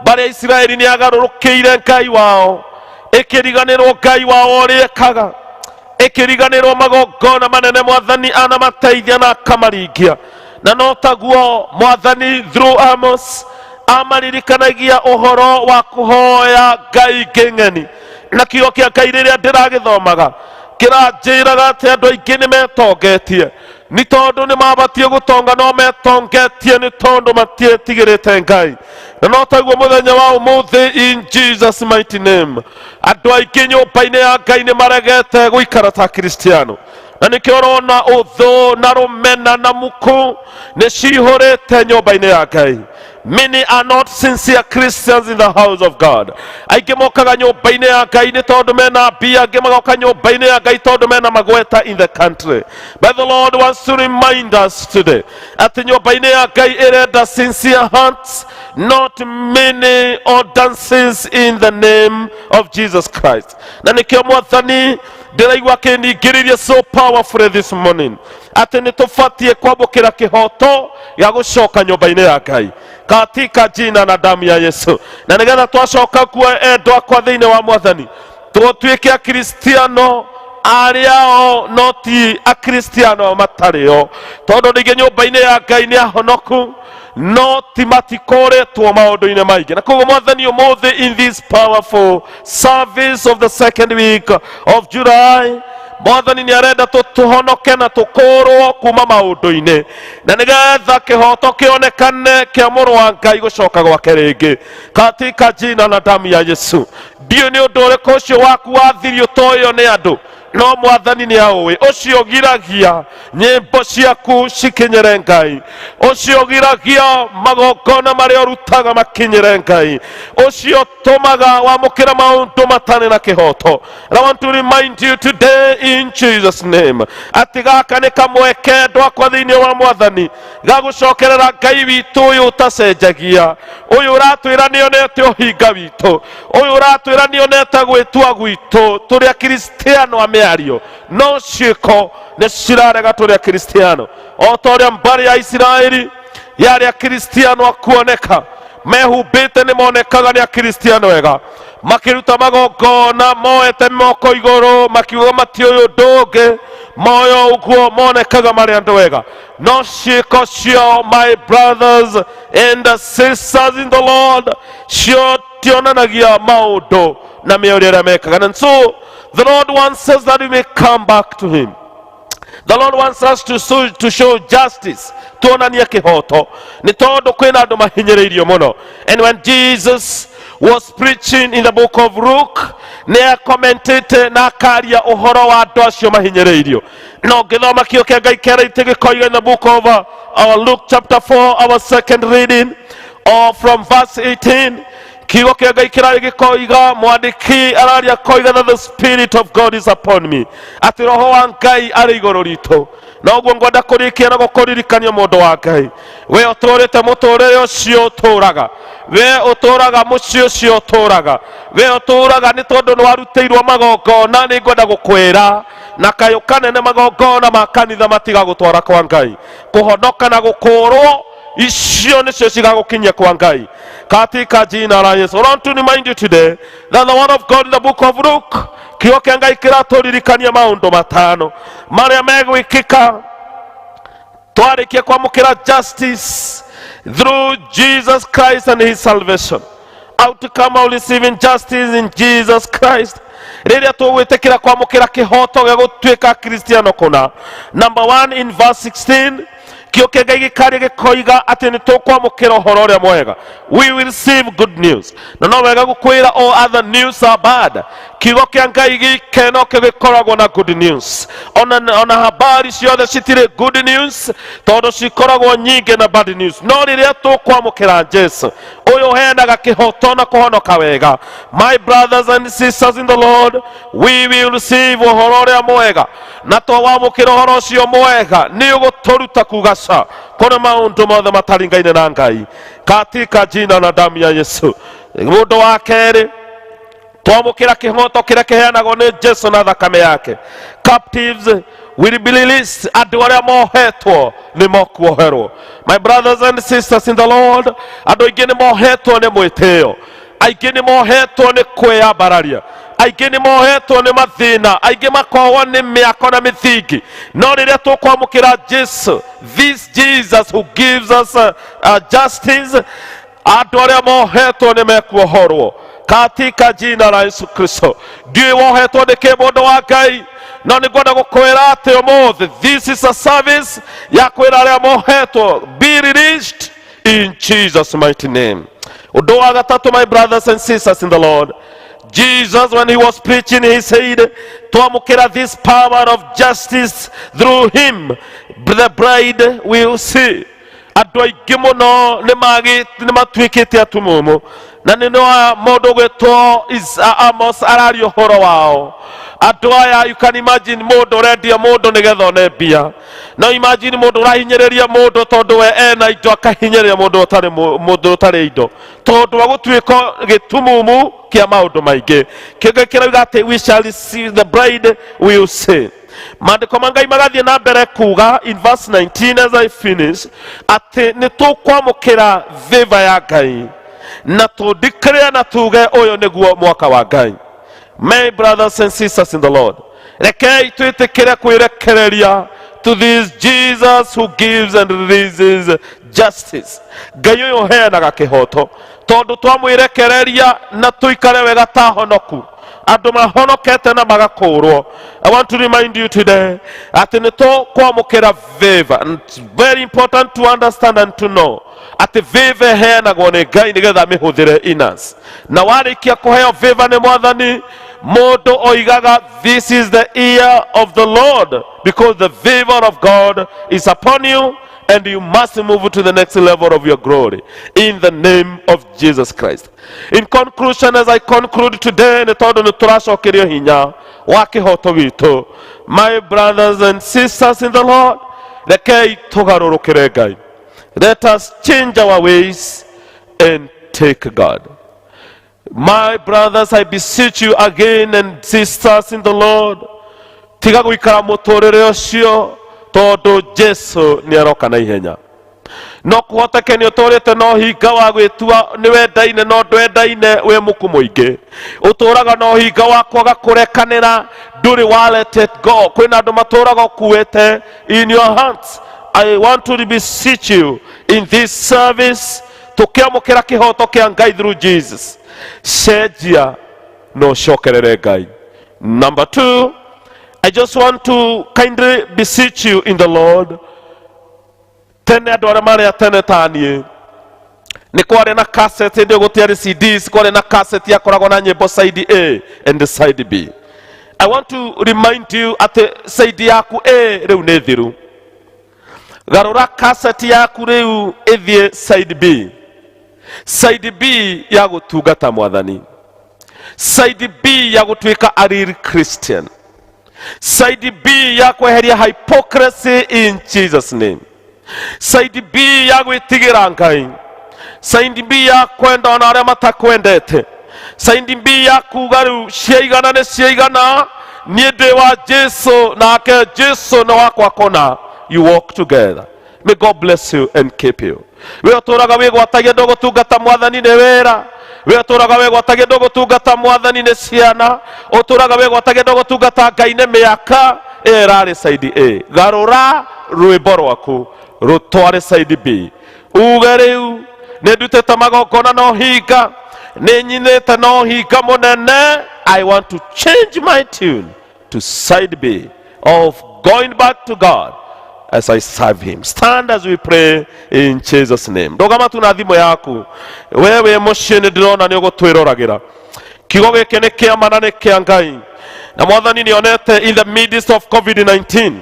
mbarĩ ya Isiraeli nĩ yagarũrũkĩire Ngai wao, ĩkĩriganĩrwo Ngai wao ũrĩa ekaga, ĩkĩriganĩrwo magongona manene Mwathani anamateithia na akamaringia. Na no taguo Mwathani through Amos amaririkanagia ũhoro wa kũhoya ngai ngĩng'eni. Na kiugo kĩa Ngai rĩrĩa ndĩragĩthomaga kĩranjĩraga atĩ andũ aingĩ nĩ metongetie nĩ tondũ nĩ mabatiĩ gũtonga, no metongetie nĩ tondũ matietigĩrĩte Ngai. Na no taguo mũthenya wa ũmũthĩ, in Jesus mighty name, andũ aingĩ nyũmba-inĩ ya Ngai nĩ maregete gũikara ta Kristiano, na nĩkĩo ũrona ũthũ na rũmena na muku nĩ cihũrĩte nyũmba-inĩ ya Ngai. Many are not sincere Christians in the house of God. Aingĩ mokaga nyũmba-inĩ ya Ngai nĩ tondũ mena mbia, angĩ magoka nyũmba-inĩ ya Ngai tondũ mena magweta in the country. But the Lord wants to remind us today atĩ nyũmba-inĩ ya Ngai ĩrenda sincere hearts, not many or dances in the name of Jesus Christ. Na nĩkĩo Mwathani ndĩraigua akĩningĩrĩria so powerfully this morning atĩ nĩ tũbatiĩ kwamũkĩra kĩhoto gĩa gũcoka nyũmba-inĩ ya Ngai katika jina na damu ya Yesu. Na nĩgetha twacoka kuo, endwa akwa thĩinĩ wa Mwathani, tũtuĩke Akristiano arĩa o no ti Akristiano matarĩ o, tondũ ningĩ nyũmba-inĩ ya Ngai nĩ ahonoku no ti matikũrĩtwo maũndũ-inĩ maingĩ. Na koguo Mwathani ũmũthĩ in this powerful service of the second week of July, Mwathani nĩ arenda tũhonoke na tũkũrwo kuma maũndũ-inĩ, na nĩgetha kĩhoto kĩonekane kĩa mũrũ wa Ngai gũcoka gwake rĩngĩ katika jina na damu ya Yesu. Ndiũĩ nĩ ũndũ ũrĩkũ ũcio waku wathirio toyo nĩ andũ, no Mwathani nĩ aũĩ. Ũcio giragia nyĩmbo ciaku cikinyĩre Ngai, ũcio giragia magongona marĩa ũrutaga makinyĩre Ngai, ũcio tũmaga wamũkĩra maũndũ matarĩ na kĩhoto. And I want to remind you today in Jesus name atĩ gaka nĩ kamweke, andũ akwa thĩinĩ wa Mwathani, gagũcokerera Ngai witũ ũyũ ũtacenjagia, ũyũ ũratwĩra nĩonete ũhinga witũ, ũyũ ũratwĩra nĩonete gwĩtua gwitũ tũrĩ Akristiano a mĩario no ciĩko nĩ cirarega tũrĩ Akristiano, o ta ũrĩa mbarĩ ya Isiraeli yarĩ Akristiano akuoneka mehumbĩte nĩ monekaga nĩ Akristiano ega, makĩruta magongona moete moko igũrũ makiuga matiũĩ ũndũ ũngĩ. Moyo ũguo monekaga marĩ andũ wega, no ciĩko ciao, my brothers and sisters in the Lord, cio tionanagia maũndũ na mĩorio ĩrĩa mekaga. And so the Lord wants us that we may come back to him. The Lord wants us to show justice, tuonanie kĩhoto, nĩ tondũ kwĩna andũ mahinyĩrĩirio mũno. And when Jesus was preaching in the book of Luke, nĩ akomentĩte na akaria ũhoro wa andũ acio mahinyĩrĩirio. No ngĩthoma kĩo kĩa Ngai kĩarĩte gĩkoiga in the book of our Luke chapter 4, our second reading, or from verse 18, kiugo kĩa Ngai kĩrarĩ gĩkoiga, mwandĩki araria koiga that the Spirit of God is upon me, atĩ Roho wa Ngai arĩ igũrũ ritũ. Na ũguo ngwenda kũrĩkia na gũkũririkania, mũndũ wa Ngai, we ũtũrĩte mũtũrĩre ũcio ũtũraga, we ũtũraga mũciĩ ũcio ũtũraga, we ũtũraga nĩ tondũ nĩ warutĩirwo magongona, nĩ ngwenda gũkwĩra na kayũ kanene, magongona ma kanitha matigagũtwara kwa Ngai. Kũhonoka na gũkũrwo, icio nĩcio cigagũkinyia kwa Ngai katika jina la Yesu. I want to remind you today that the word of God in the book of Luke, kiugo kĩa Ngai kĩratũririkania maũndũ matano marĩa megwĩkĩka twarĩkia kwamũkĩra justice through Jesus Christ and his salvation. Outcome of receiving justice in Jesus Christ, rĩrĩa tũgwĩtĩkĩra kwamũkĩra kĩhoto gĩa gũtuĩka Kristiano kũna. Number one, in verse 16, kĩo kĩa Ngai gĩkaria gĩkoiga atĩ nĩ tũkwamũkĩra ũhoro ũrĩa mwega. We will receive good news. Na no wega gũkwĩra, all other news are bad. Kiugo kĩa Ngai gĩke no kĩo gĩkoragwo na good news. Ona habari ciothe citirĩ good news, tondũ cikoragwo nyingĩ na bad news. No rĩrĩa tũkwamũkĩra Jesu ũyũ ũheanaga kĩhoto na kũhonoka wega, my brothers and sisters in the Lord, we will receive ũhoro ũrĩa mwega. Na twawamũkĩra ũhoro ũcio mwega, nĩ ũgũtũruta kuga ca kũrĩ maũndũ mothe mataringaine na Ngai katika jina na damu ya Yesu. Mũndũ wa kerĩ, twamũkĩra kĩhoto kĩrĩa kĩheanagwo nĩ Jesu na thakame yake, captives will be released. Andũ arĩa mohetwo nĩ mokuoherwo. My brothers and sisters in the Lord, andũ aingĩ nĩ mohetwo nĩ mwĩtĩo, aingĩ nĩ mohetwo nĩ kwĩyambararia, aingĩ nĩ mohetwo nĩ mathĩna, aingĩ makohwo nĩ mĩako na mĩthingi. No rĩrĩa tũkwamũkĩra Jesu, this Jesus who gives us justice, andũ arĩa mohetwo nĩ mekuohorwo katika jina la Yesu Kristo. Ndiũĩ wohetwo nĩ kĩ, mũndũ wa Ngai, no nĩ ngwenda gũkwĩra atĩ ũmũthĩ this is a service ya kwĩra arĩa mohetwo, be released in Jesus' mighty name. Ũndũ wa gatatũ, my brothers and sisters in the Lord, Jesus, when he was preaching, he said, twamũkĩra this power of justice through him, the bride will see. Andũ aingĩ mũno nĩ matuĩkĩte atumumu, na nĩ no mũndũ ũgwĩtwo Amos araria ũhoro wao. Andũ aya, you can imagine mũndũ ũrendia mũndũ nĩgetha one mbia. No imagine mũndũ ũrahinyĩrĩria mũndũ tondũ we ena indo, akahinyĩrĩria mũndũ ũtarĩ indo, tondũ wa gũtuĩka gĩtumumu kĩa maũndũ maingĩ. Kĩngĩ kĩrauga atĩ we shall see, the bride will see. Maandĩko ma Ngai magathiĩ na mbere kuga in verse 19, as I finish, atĩ nĩ tũkwamũkĩra favor ya Ngai na tũndikĩrĩre na tuge ũyũ nĩguo mwaka wa Ngai. My brothers and sisters in the Lord, rekei twĩtĩkĩre kwĩrekereria to this Jesus who gives and releases justice, Ngai ũyũ ũheanaga kĩhoto, tondũ twamwĩrekereria na tũikare wega ta honoku, andũ mahonokete na magakũrwo. I want to remind you today atĩ nĩ tũkwamũkĩra favor. And it's very important to understand and to know atĩ favor ĩheanagwo nĩ Ngai nĩgetha amĩhũthĩre in us. Na warĩkia kũheo favor nĩ Mwathani, mũndũ oigaga, "This is the year of the Lord," because the favor of God is upon you and you must move to the next level of your glory in the name of Jesus Christ. In conclusion, as I conclude today, nĩ tondũ nĩ tũracokerio hinya wa kĩhoto gitũ, my brothers and sisters in the Lord, rekei tũgarũrũkĩre Ngai. Let us change our ways and take God. My brothers, I beseech you again, and sisters in the Lord, tiga gũikara mũtũrĩre ũcio, tondũ Jesu nĩ aroka na ihenya. No kũhoteke nĩ ũtũrĩte na ũhinga wa gwĩtua nĩ wendaine no ndwendaine wĩ mũku mũingĩ. Ũtũraga na ũhinga wa kwaga kũrekanĩra, ndũrĩ wa let it go. Kwĩna andũ matũraga ũkuĩte in your heart. I want to beseech you in this service, tũkĩamũkĩra kĩhoto kĩa Ngai through Jesus, cenjia na ũcokerere Ngai. Number two, I just want to kindly beseech you in the Lord. Tene andũ arĩa marĩ a tene ta niĩ, nĩ kwarĩ na cassette, hĩndĩ ĩyo gũtiarĩ CDs, kwarĩ na cassette yakoragwo na nyĩmbo side A and side B. I want to remind you atĩ side yaku A rĩu nĩ thiru. Garũra cassette yaku rĩu ĩthiĩ side B. Side B ya gũtungata Mwathani, side B ya gũtuĩka a real Christian, side B ya kweheria hypocrisy in Jesus name, side B ya gwĩtigĩra Ngai, side B ya kwenda ona arĩa matakwendete, side B ya kuga rĩu ciaigana nĩ ciaigana, niĩ ndĩ wa Jesu nake Jesu nĩ wakwa kũna. You walk together. May God bless you and keep you. We ũtũraga wĩgwatagia ndũgũtungata Mwathani nĩ wĩra, we ũtũraga wĩgwatagia ndũgũtungata Mwathani nĩ ciana, ũtũraga wĩgwatagia ndũgũtungata Ngai nĩ mĩaka, ĩyo ĩrarĩ side A. Garũra rwĩmbo rwaku rũtware side B, uge rĩu nĩ ndutĩte magongona na ũhinga, nĩ nyinĩte na ũhinga mũnene. I want to change my tune to side B of going back to God as I serve him. Stand as we pray in Jesus name. Ndũgama tu na thimũ yaku. We wĩ mũciĩ nĩ ndĩrona nĩ ũgũtwĩroragĩra. Kiugo gĩkĩ nĩ kĩa ma na nĩ kĩa Ngai. Na Mwathani nĩ onete in the midst of COVID-19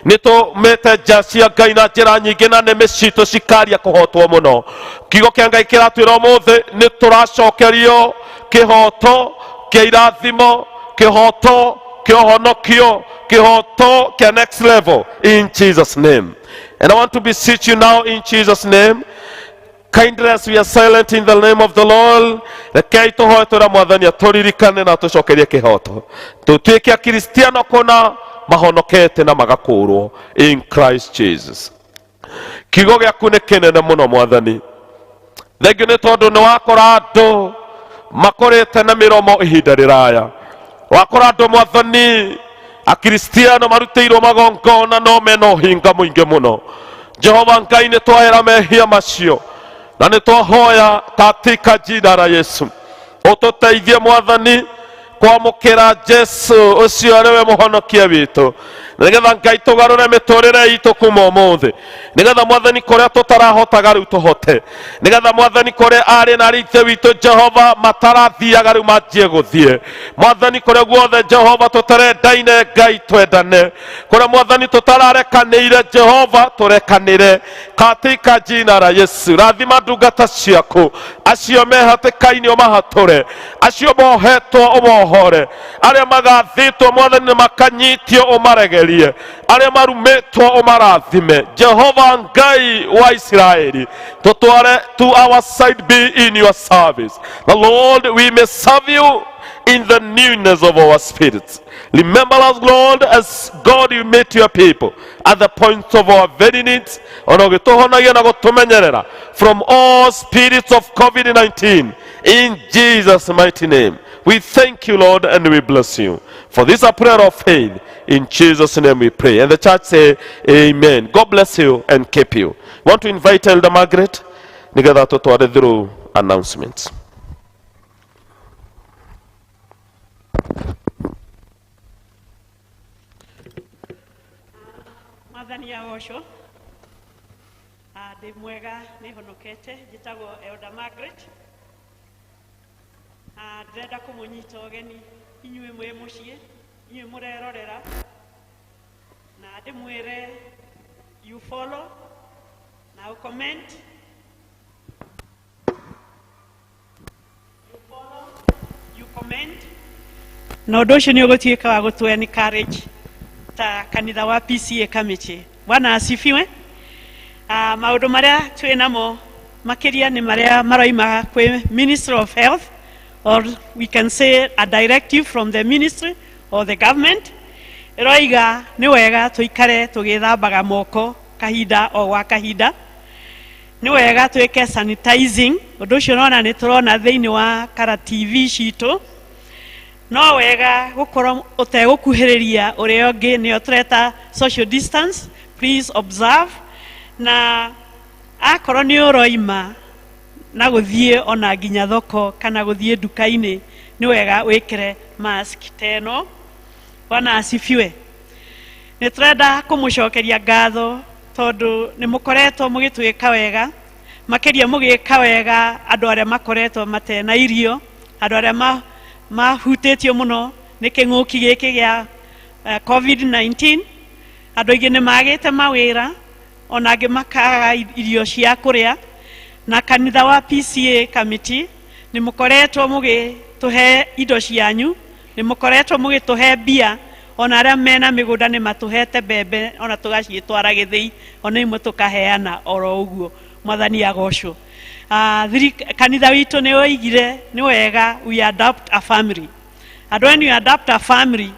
nĩ tũmĩte nja cia Ngai na njĩra nyingĩ na nĩmĩ citũ cikaria kũhotwo mũno. Kiugo kĩa Ngai kĩratwĩra ũmũthĩ nĩ tũracokerio kĩhoto kĩa irathimo, kĩhoto kĩa ũhonokio, kĩhoto kĩa next level in Jesus name. And I want to beseech you now in Jesus name, kindly as we are silent in the name of the Lord, rekei tũhoe twĩra Mwathani atũririkane na atũcokerie kĩhoto, tũtuĩke akristiano kũna mahonokete na magakũrwo in Christ Jesus. Kiugo gĩaku nĩ kĩnene mũno Mwathani, thengio nĩ tondũ nĩ wakora andũ makũrĩte na mĩromo ihinda rĩraya, wakora andũ Mwathani akristiano marutĩirwo magongona no mena ũhinga mũingĩ mũno. Jehova Ngai, nĩ twahera mehia macio na nĩ twahoya katika jina la Yesu ũtũteithie Mwathani kwamũkĩra Jesu ũcio arĩ we mũhonokia witũ, nĩgetha Ngai tũgarũre mĩtũrĩre itũ kuma ũmũthĩ, nĩgetha Mwathani kũrĩa tũtarahotaga rĩu tũhote, nĩgetha Mwathani kũrĩa arĩ na ithe witũ Jehova matarathiaga rĩu manjie gũthiĩ, Mwathani kũrĩa guothe Jehova tũtarendaine Ngai twendane, kũrĩa Mwathani tũtararekanĩire Jehova tũrekanĩre katika jina la Yesu. Rathima ndungata ciaku, acio me hatĩka-inĩ ũmahatũre, acio mohetwo ũmohore, arĩa magathĩtwo Mwathani na makanyitio ũmaregerie, arĩa marumĩtwo ũmarathime. Jehova Ngai wa Isiraeli, tũtware to our side be in your service, the Lord, we may serve you in the newness of our spirits. Remember us, Lord, as God you meet your people at the point of our very needs, ona ũgĩtũhonagia na gũtũmenyerera from all spirits of COVID-19 in Jesus mighty name. We thank you, Lord, and we bless you. For this a prayer of faith. In Jesus' name we pray. And the church say, Amen. God bless you and keep you. Want to invite Elder Margaret nĩgetha tũtware through announcements. Mwathani agocwo. Ndĩ mwega, nĩ honokete, njĩtagwo Elder Margaret. Ndĩrenda kũmũnyita ũgeni inyuĩ mwĩ mũciĩ, inyuĩ mũrerorera, na ndĩmwĩre you follow na ũ comment, you follow, you comment, na ũndũ ũcio nĩ ũgũtuĩka wa gũtũ encourage ta kanitha wa PCA Kamĩtĩ. Bwana asifiwe. Maũndũ marĩa twĩ namo makĩria nĩ marĩa maroima kwĩ Ministry of Health, or we can say a directive from the ministry or the government, ĩroiga nĩ wega tũikare tũgĩthambaga moko kahinda o gwa kahinda. Nĩ wega twĩke sanitizing, ũndũ ũcio nona nĩ tũrona thĩinĩ wa kara TV citũ. No wega gũkorwo ũtegũkuhĩrĩria ũrĩa ũngĩ, nĩyo tũreta social distance. Please observe. Na akorwo nĩ ũroima na gũthiĩ ona nginya thoko kana gũthiĩ nduka-inĩ, nĩ wega wĩkĩre mask ta ĩno. Bwana asifiwe. Nĩ tũrenda kũmũcokeria ngatho tondũ nĩ mũkoretwo mũgĩtwĩka wega, makĩria mũgĩka wega andũ arĩa makoretwo matena irio, andũ arĩa mahutĩtio mũno nĩ kĩng'ũki gĩkĩ gĩa COVID-19. Andũ aingĩ nĩ magĩte mawĩra, ona angĩ makaga irio cia kũrĩa. Na kanitha wa PCA committee nĩ mũkoretwo mũgĩtũhe indo cianyu, nĩ mũkoretwo mũgĩtũhe mbia, ona arĩa mena mĩgũnda nĩ matũhete mbembe, ona tũgaciĩtwara gĩthĩi, ona imwe tũkaheana oro ũguo. Mwathani agocwo. Kanitha witũ nĩ woigire nĩ wega we adopt a family. And when you adopt a family,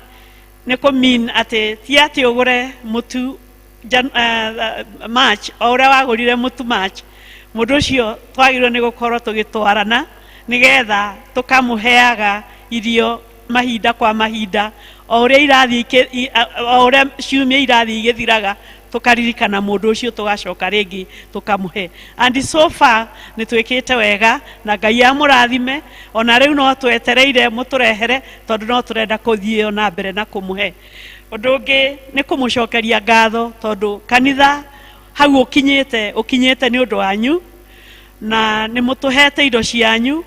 nĩ kũ mean atĩ ti atĩ ũgũre mũtu March, o ũrĩa wagũrire mũtu March, mũndũ ũcio twagĩrĩirwo nĩ gũkorwo tũgĩtwarana nĩgetha tũkamũheaga irio mahinda kwa mahinda, o ũrĩa irathiĩ, o ũrĩa ciumia irathiĩ igĩthiraga, tũkaririkana mũndũ ũcio, tũgacoka rĩngĩ tũkamũhe. And so far nĩ twĩkĩte wega, na Ngai amũrathime. Ona rĩu no twetereire mũtũrehere, tondũ no tũrenda kũthiĩ na mbere na kũmũhe. Ũndũ ũngĩ nĩ kũmũcokeria ngatho tondũ kanitha hau ũkinyĩte, ũkinyĩte nĩ ũndũ wanyu, na nĩ mũtũhete indo cianyu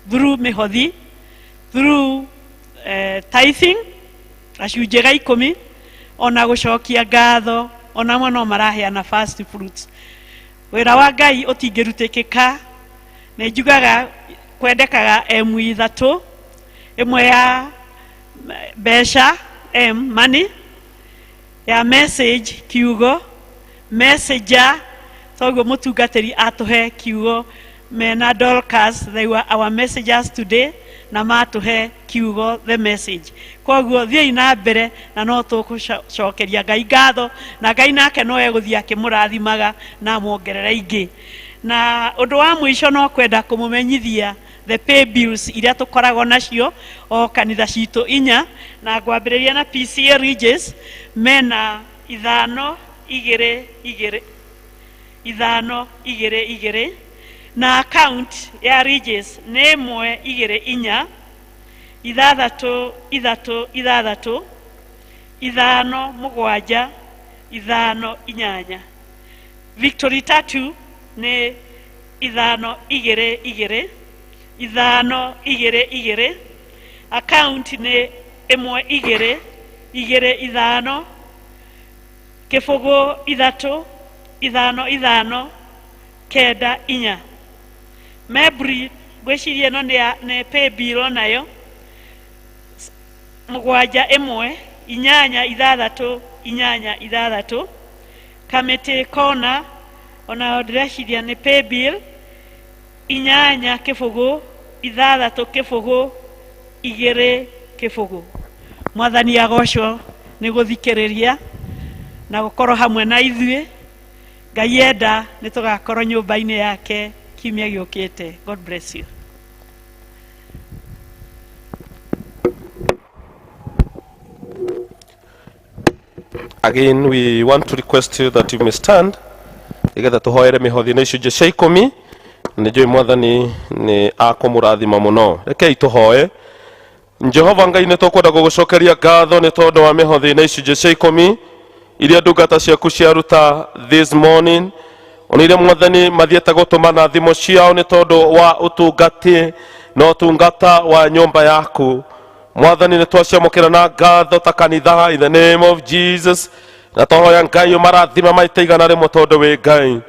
through mĩhothi, through tithing, gacunjĩ ga 10, ona gũcokia ngatho, ona amwe no maraheana first fruits. Wĩra wa Ngai ũtingĩrutĩkĩka. Nĩ njugaga kwendekaga M ithatũ, ĩmwe ya mbeca, M money, ya message kiugo, messenger, toguo mũtungatĩri atũhe kiugo mena Dorcas, they were our messengers today, na matũhe kiugo, the message. Koguo thiĩi na mbere, na no tũgũcokeria Ngai ngatho, na Ngai nake no egũthiĩ akĩmũrathimaga na amuongerera ingĩ. Na ũndũ wa mũico, no kwenda kũmũmenyithia the pay bills iria tũkoragwo nacio o kanitha citũ inya, na ngwambĩrĩria na PCA Ridges, mena 5 2 2 5 2 2, na account ya Ridges nĩ 1 2 4 6 6 6 5 7 5 8. Victory 3 nĩ 5 2 2 5 2 2, account nĩ 1 2 2 5 0 3 5 5 9 4. Mebri, ngwĩciria ĩno nĩ pay bill onayo, 7 1 8 6 8 6. Kamĩtĩ Kona onayo ndĩreciria nĩ pay bill, 8 0 6 0 2 0. Mwathani agocwo nĩ gũthikĩrĩria na gũkorwo hamwe na ithuĩ. Ngai enda nĩ tũgakorwo nyũmba-inĩ yake kiumia gĩũkĩte. God bless you. Again, we want to request you that you may stand nigetha tũhoere mĩhothi na icunjĩ cia 10. Nĩ njũĩ Mwathani nĩ akũmũrathima mũno. Rekei tũhoe. Jehova Ngai, nĩ tũkwenda gũgũcokeria ngatho nĩ tondũ wa mĩhothi na icunjĩ cia 10 iria ndungata ciaku ciaruta this morning, ona iria Mwathani mathiĩte gũtũmana thimũ ciao nĩ tondũ wa ũtungati na ũtungata wa nyũmba yaku. Mwathani, nĩ twaciamũkĩra na ngatho ta kanitha in the name of Jesus, na twahoya Ngai ũmarathima maita 100 tondũ wĩ Ngai.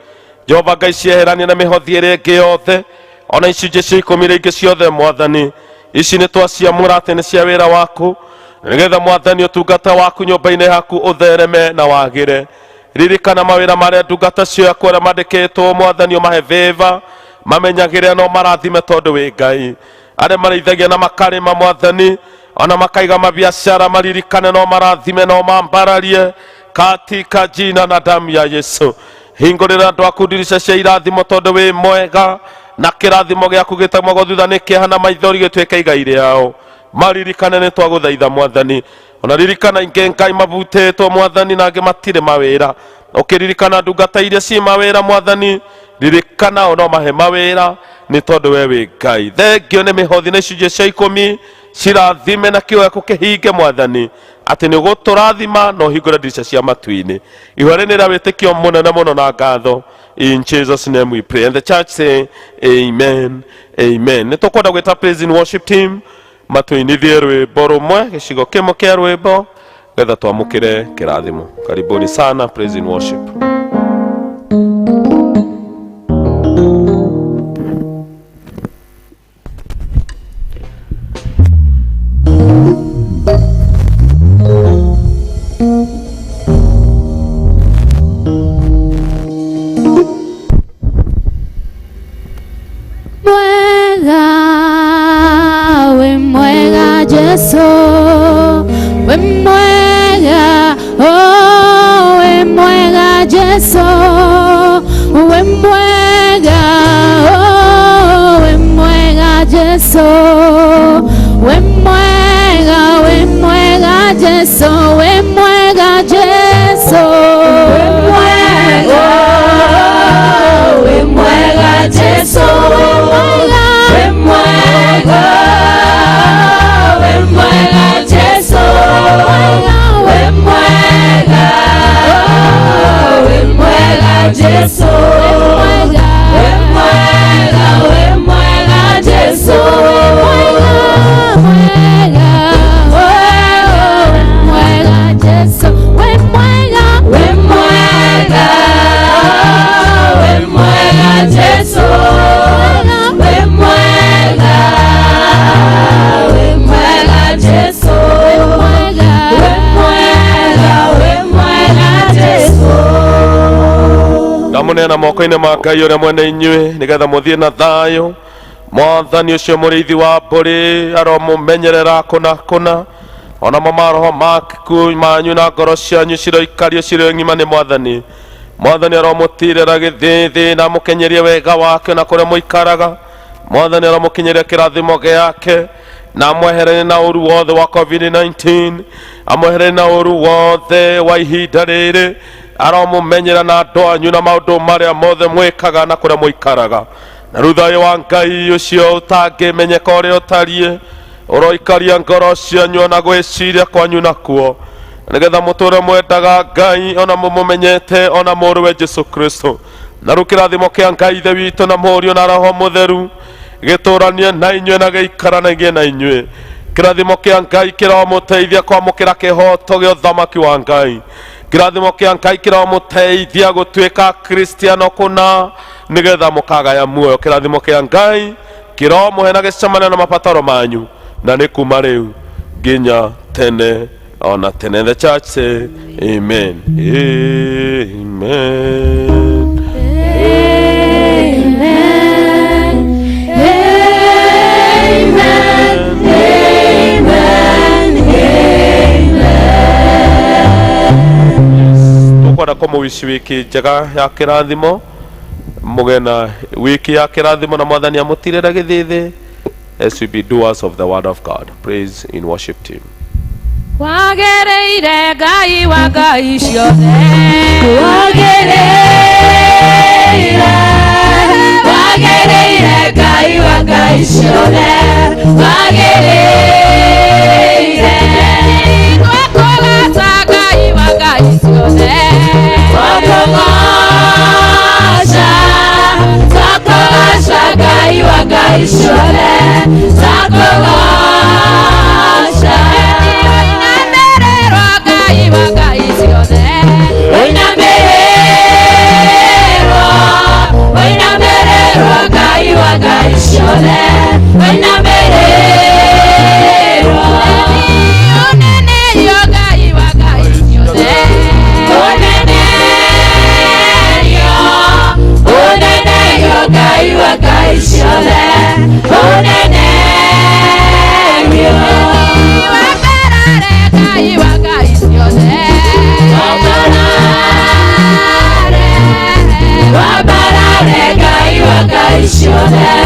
Jehova Ngai, cieherania na mĩhothi ĩrĩa ĩngĩ yothe, ona icunjĩ cia 10 iria ingĩ ciothe, Mwathani, ici nĩ twaciamũra atĩ nĩ cia wĩra waku, nĩgetha Mwathani ũtungata waku nyũmba-inĩ yaku ũthereme na wagĩre. Ririkana mawĩra marĩa ndungata ciaku arĩa mandĩkĩtwo, Mwathani, ũmahe favor, mamenyagĩre no marathime tondũ wĩ Ngai. Arĩa marĩithagia na makarĩma, Mwathani, ona makaiga mabiacara, maririkane no marathime no mambararie katika jina na damu ya Yesu. Hingũrĩra andũ aku ndirica cia irathimo tondũ wĩ mwega, na kĩrathimo gĩaku gĩtemagwo thutha nĩ kĩeha na maithori gĩtuĩke igai rĩao. Maririkane nĩ twagũthaitha Mwathani. Ona ririkana ingĩ Ngai mabutĩtwo Mwathani, na angĩ matirĩ mawĩra. Ũkĩririkana ndungata iria ci mawĩra Mwathani, ririkana o no mahe mawĩra nĩ tondũ we wĩ Ngai. Thengio nĩ mĩhothi na icunjĩ cia ikũmi cirathime na kĩo gĩaku kĩhinge Mwathani, atĩ nĩ ũgũtũrathima na ũhingũre ndirica cia matu-inĩ. Ihoya rĩrĩ nĩ rĩa wĩtĩkio mũnene mũno na ngatho. In Jesus name we pray. And the church say amen, amen. Nĩ tũkwenda gwĩta praise and worship team matũinithie rwĩmbo rũmwe, gĩcigo kĩmwe kĩa rwĩmbo, getha twamũkĩre kĩrathimo. Karibuni sana praise and worship. Mwega, we mwega Jesu, we mwega, oh, we mwega Jesu, we mwega, oh, we mwega Jesu, we mwega Jesu, we mwega Jesu, we mwega, we mwega Jesu, we mwega, we mwega Jesu, we mwega, we mwega Jesu, we mwega, we mwega Jesu, mwega, mwega Jesu, we mwega, we mwega, we mwega Jesu, we mwega, we mwega Jesu, we mwega, we mwega Jesu. Ndamuneana moko-inĩ ma Ngai ũrĩa mwene inyuĩ, nĩgetha mũthiĩ na thayũ. Mwathani ũcio mũrĩithi wa mbũri aromũmenyerera kũna kũna, onamo maroho maku manyu na ngoro cianyu ciroikario cirĩ ng'ima nĩ Mwathani. Mwathani aromũtirĩra gĩthĩthĩ na amũkenyerie wega wake na kũrĩa mũikaraga. Mwathani aromũkinyeria kĩrathimo gĩake na amweheranie na ũru wothe wa COVID-19, amweheranie na ũru wothe wa ihinda rĩrĩ. Aromũmenyera na andũ anyu na maũndũ marĩa mothe mwĩkaga na kũrĩa mũikaraga. Na rĩu thayũ wa Ngai ũcio ũtangĩmenyeka ũrĩa ũtariĩ ũroikaria ngoro cianyu ona gwĩciria kwanyu nakuo, nĩgetha mũtũre mwendaga Ngai ona mũmũmenyete ona mũrũwe Jesu Kristo. Na rĩu kĩrathimo kĩa Ngai Ithe witũ na Mũriũ na Roho Mũtheru gĩtũranie na inyuĩ na gĩikaranagie na inyuĩ. Kĩrathimo kĩa Ngai kĩromũteithia kwamũkĩra kĩhoto gĩa ũthamaki wa Ngai. Kĩrathimo kĩa Ngai kĩromũteithia gũtuĩka Kristiano kũna, nĩgetha mũkagaya muoyo. Kĩrathimo kĩa Ngai kĩromũhe na gĩcemania na mabataro manyu, na nĩ kuma rĩu nginya tene ona tene. The church say amen, amen. Amen. Amen. Amen. Amen. Tukwenda kũmũwici wiki njega ya kĩrathimo, mũgĩe na wiki ya kĩrathimo na Mwathani amũtirĩre gĩthĩthĩ as we be doers of the word of God. Praise in worship team. Wagĩrĩire Ngai wa ngai ciothe, wagĩrĩire, wagĩrĩire Ngai wa ngai ciothe, wagĩrĩire. Twakũgooca Ngai wa ngai ciothe, twakũgooca, twakũgooca Ngai wa ngai ciothe, twakũgooca. Ũinamĩrĩrwo Ngai wa ngai ciothe, ũinamĩrĩrwo, ũinamĩrĩrwo Ngai wa ngai ciothe, ũinamĩrĩrwo. Ũnenerio Ngai wa ngai ciothe, ũnenerio, ũnenerio Ngai wa ngai ciothe, Ciothe.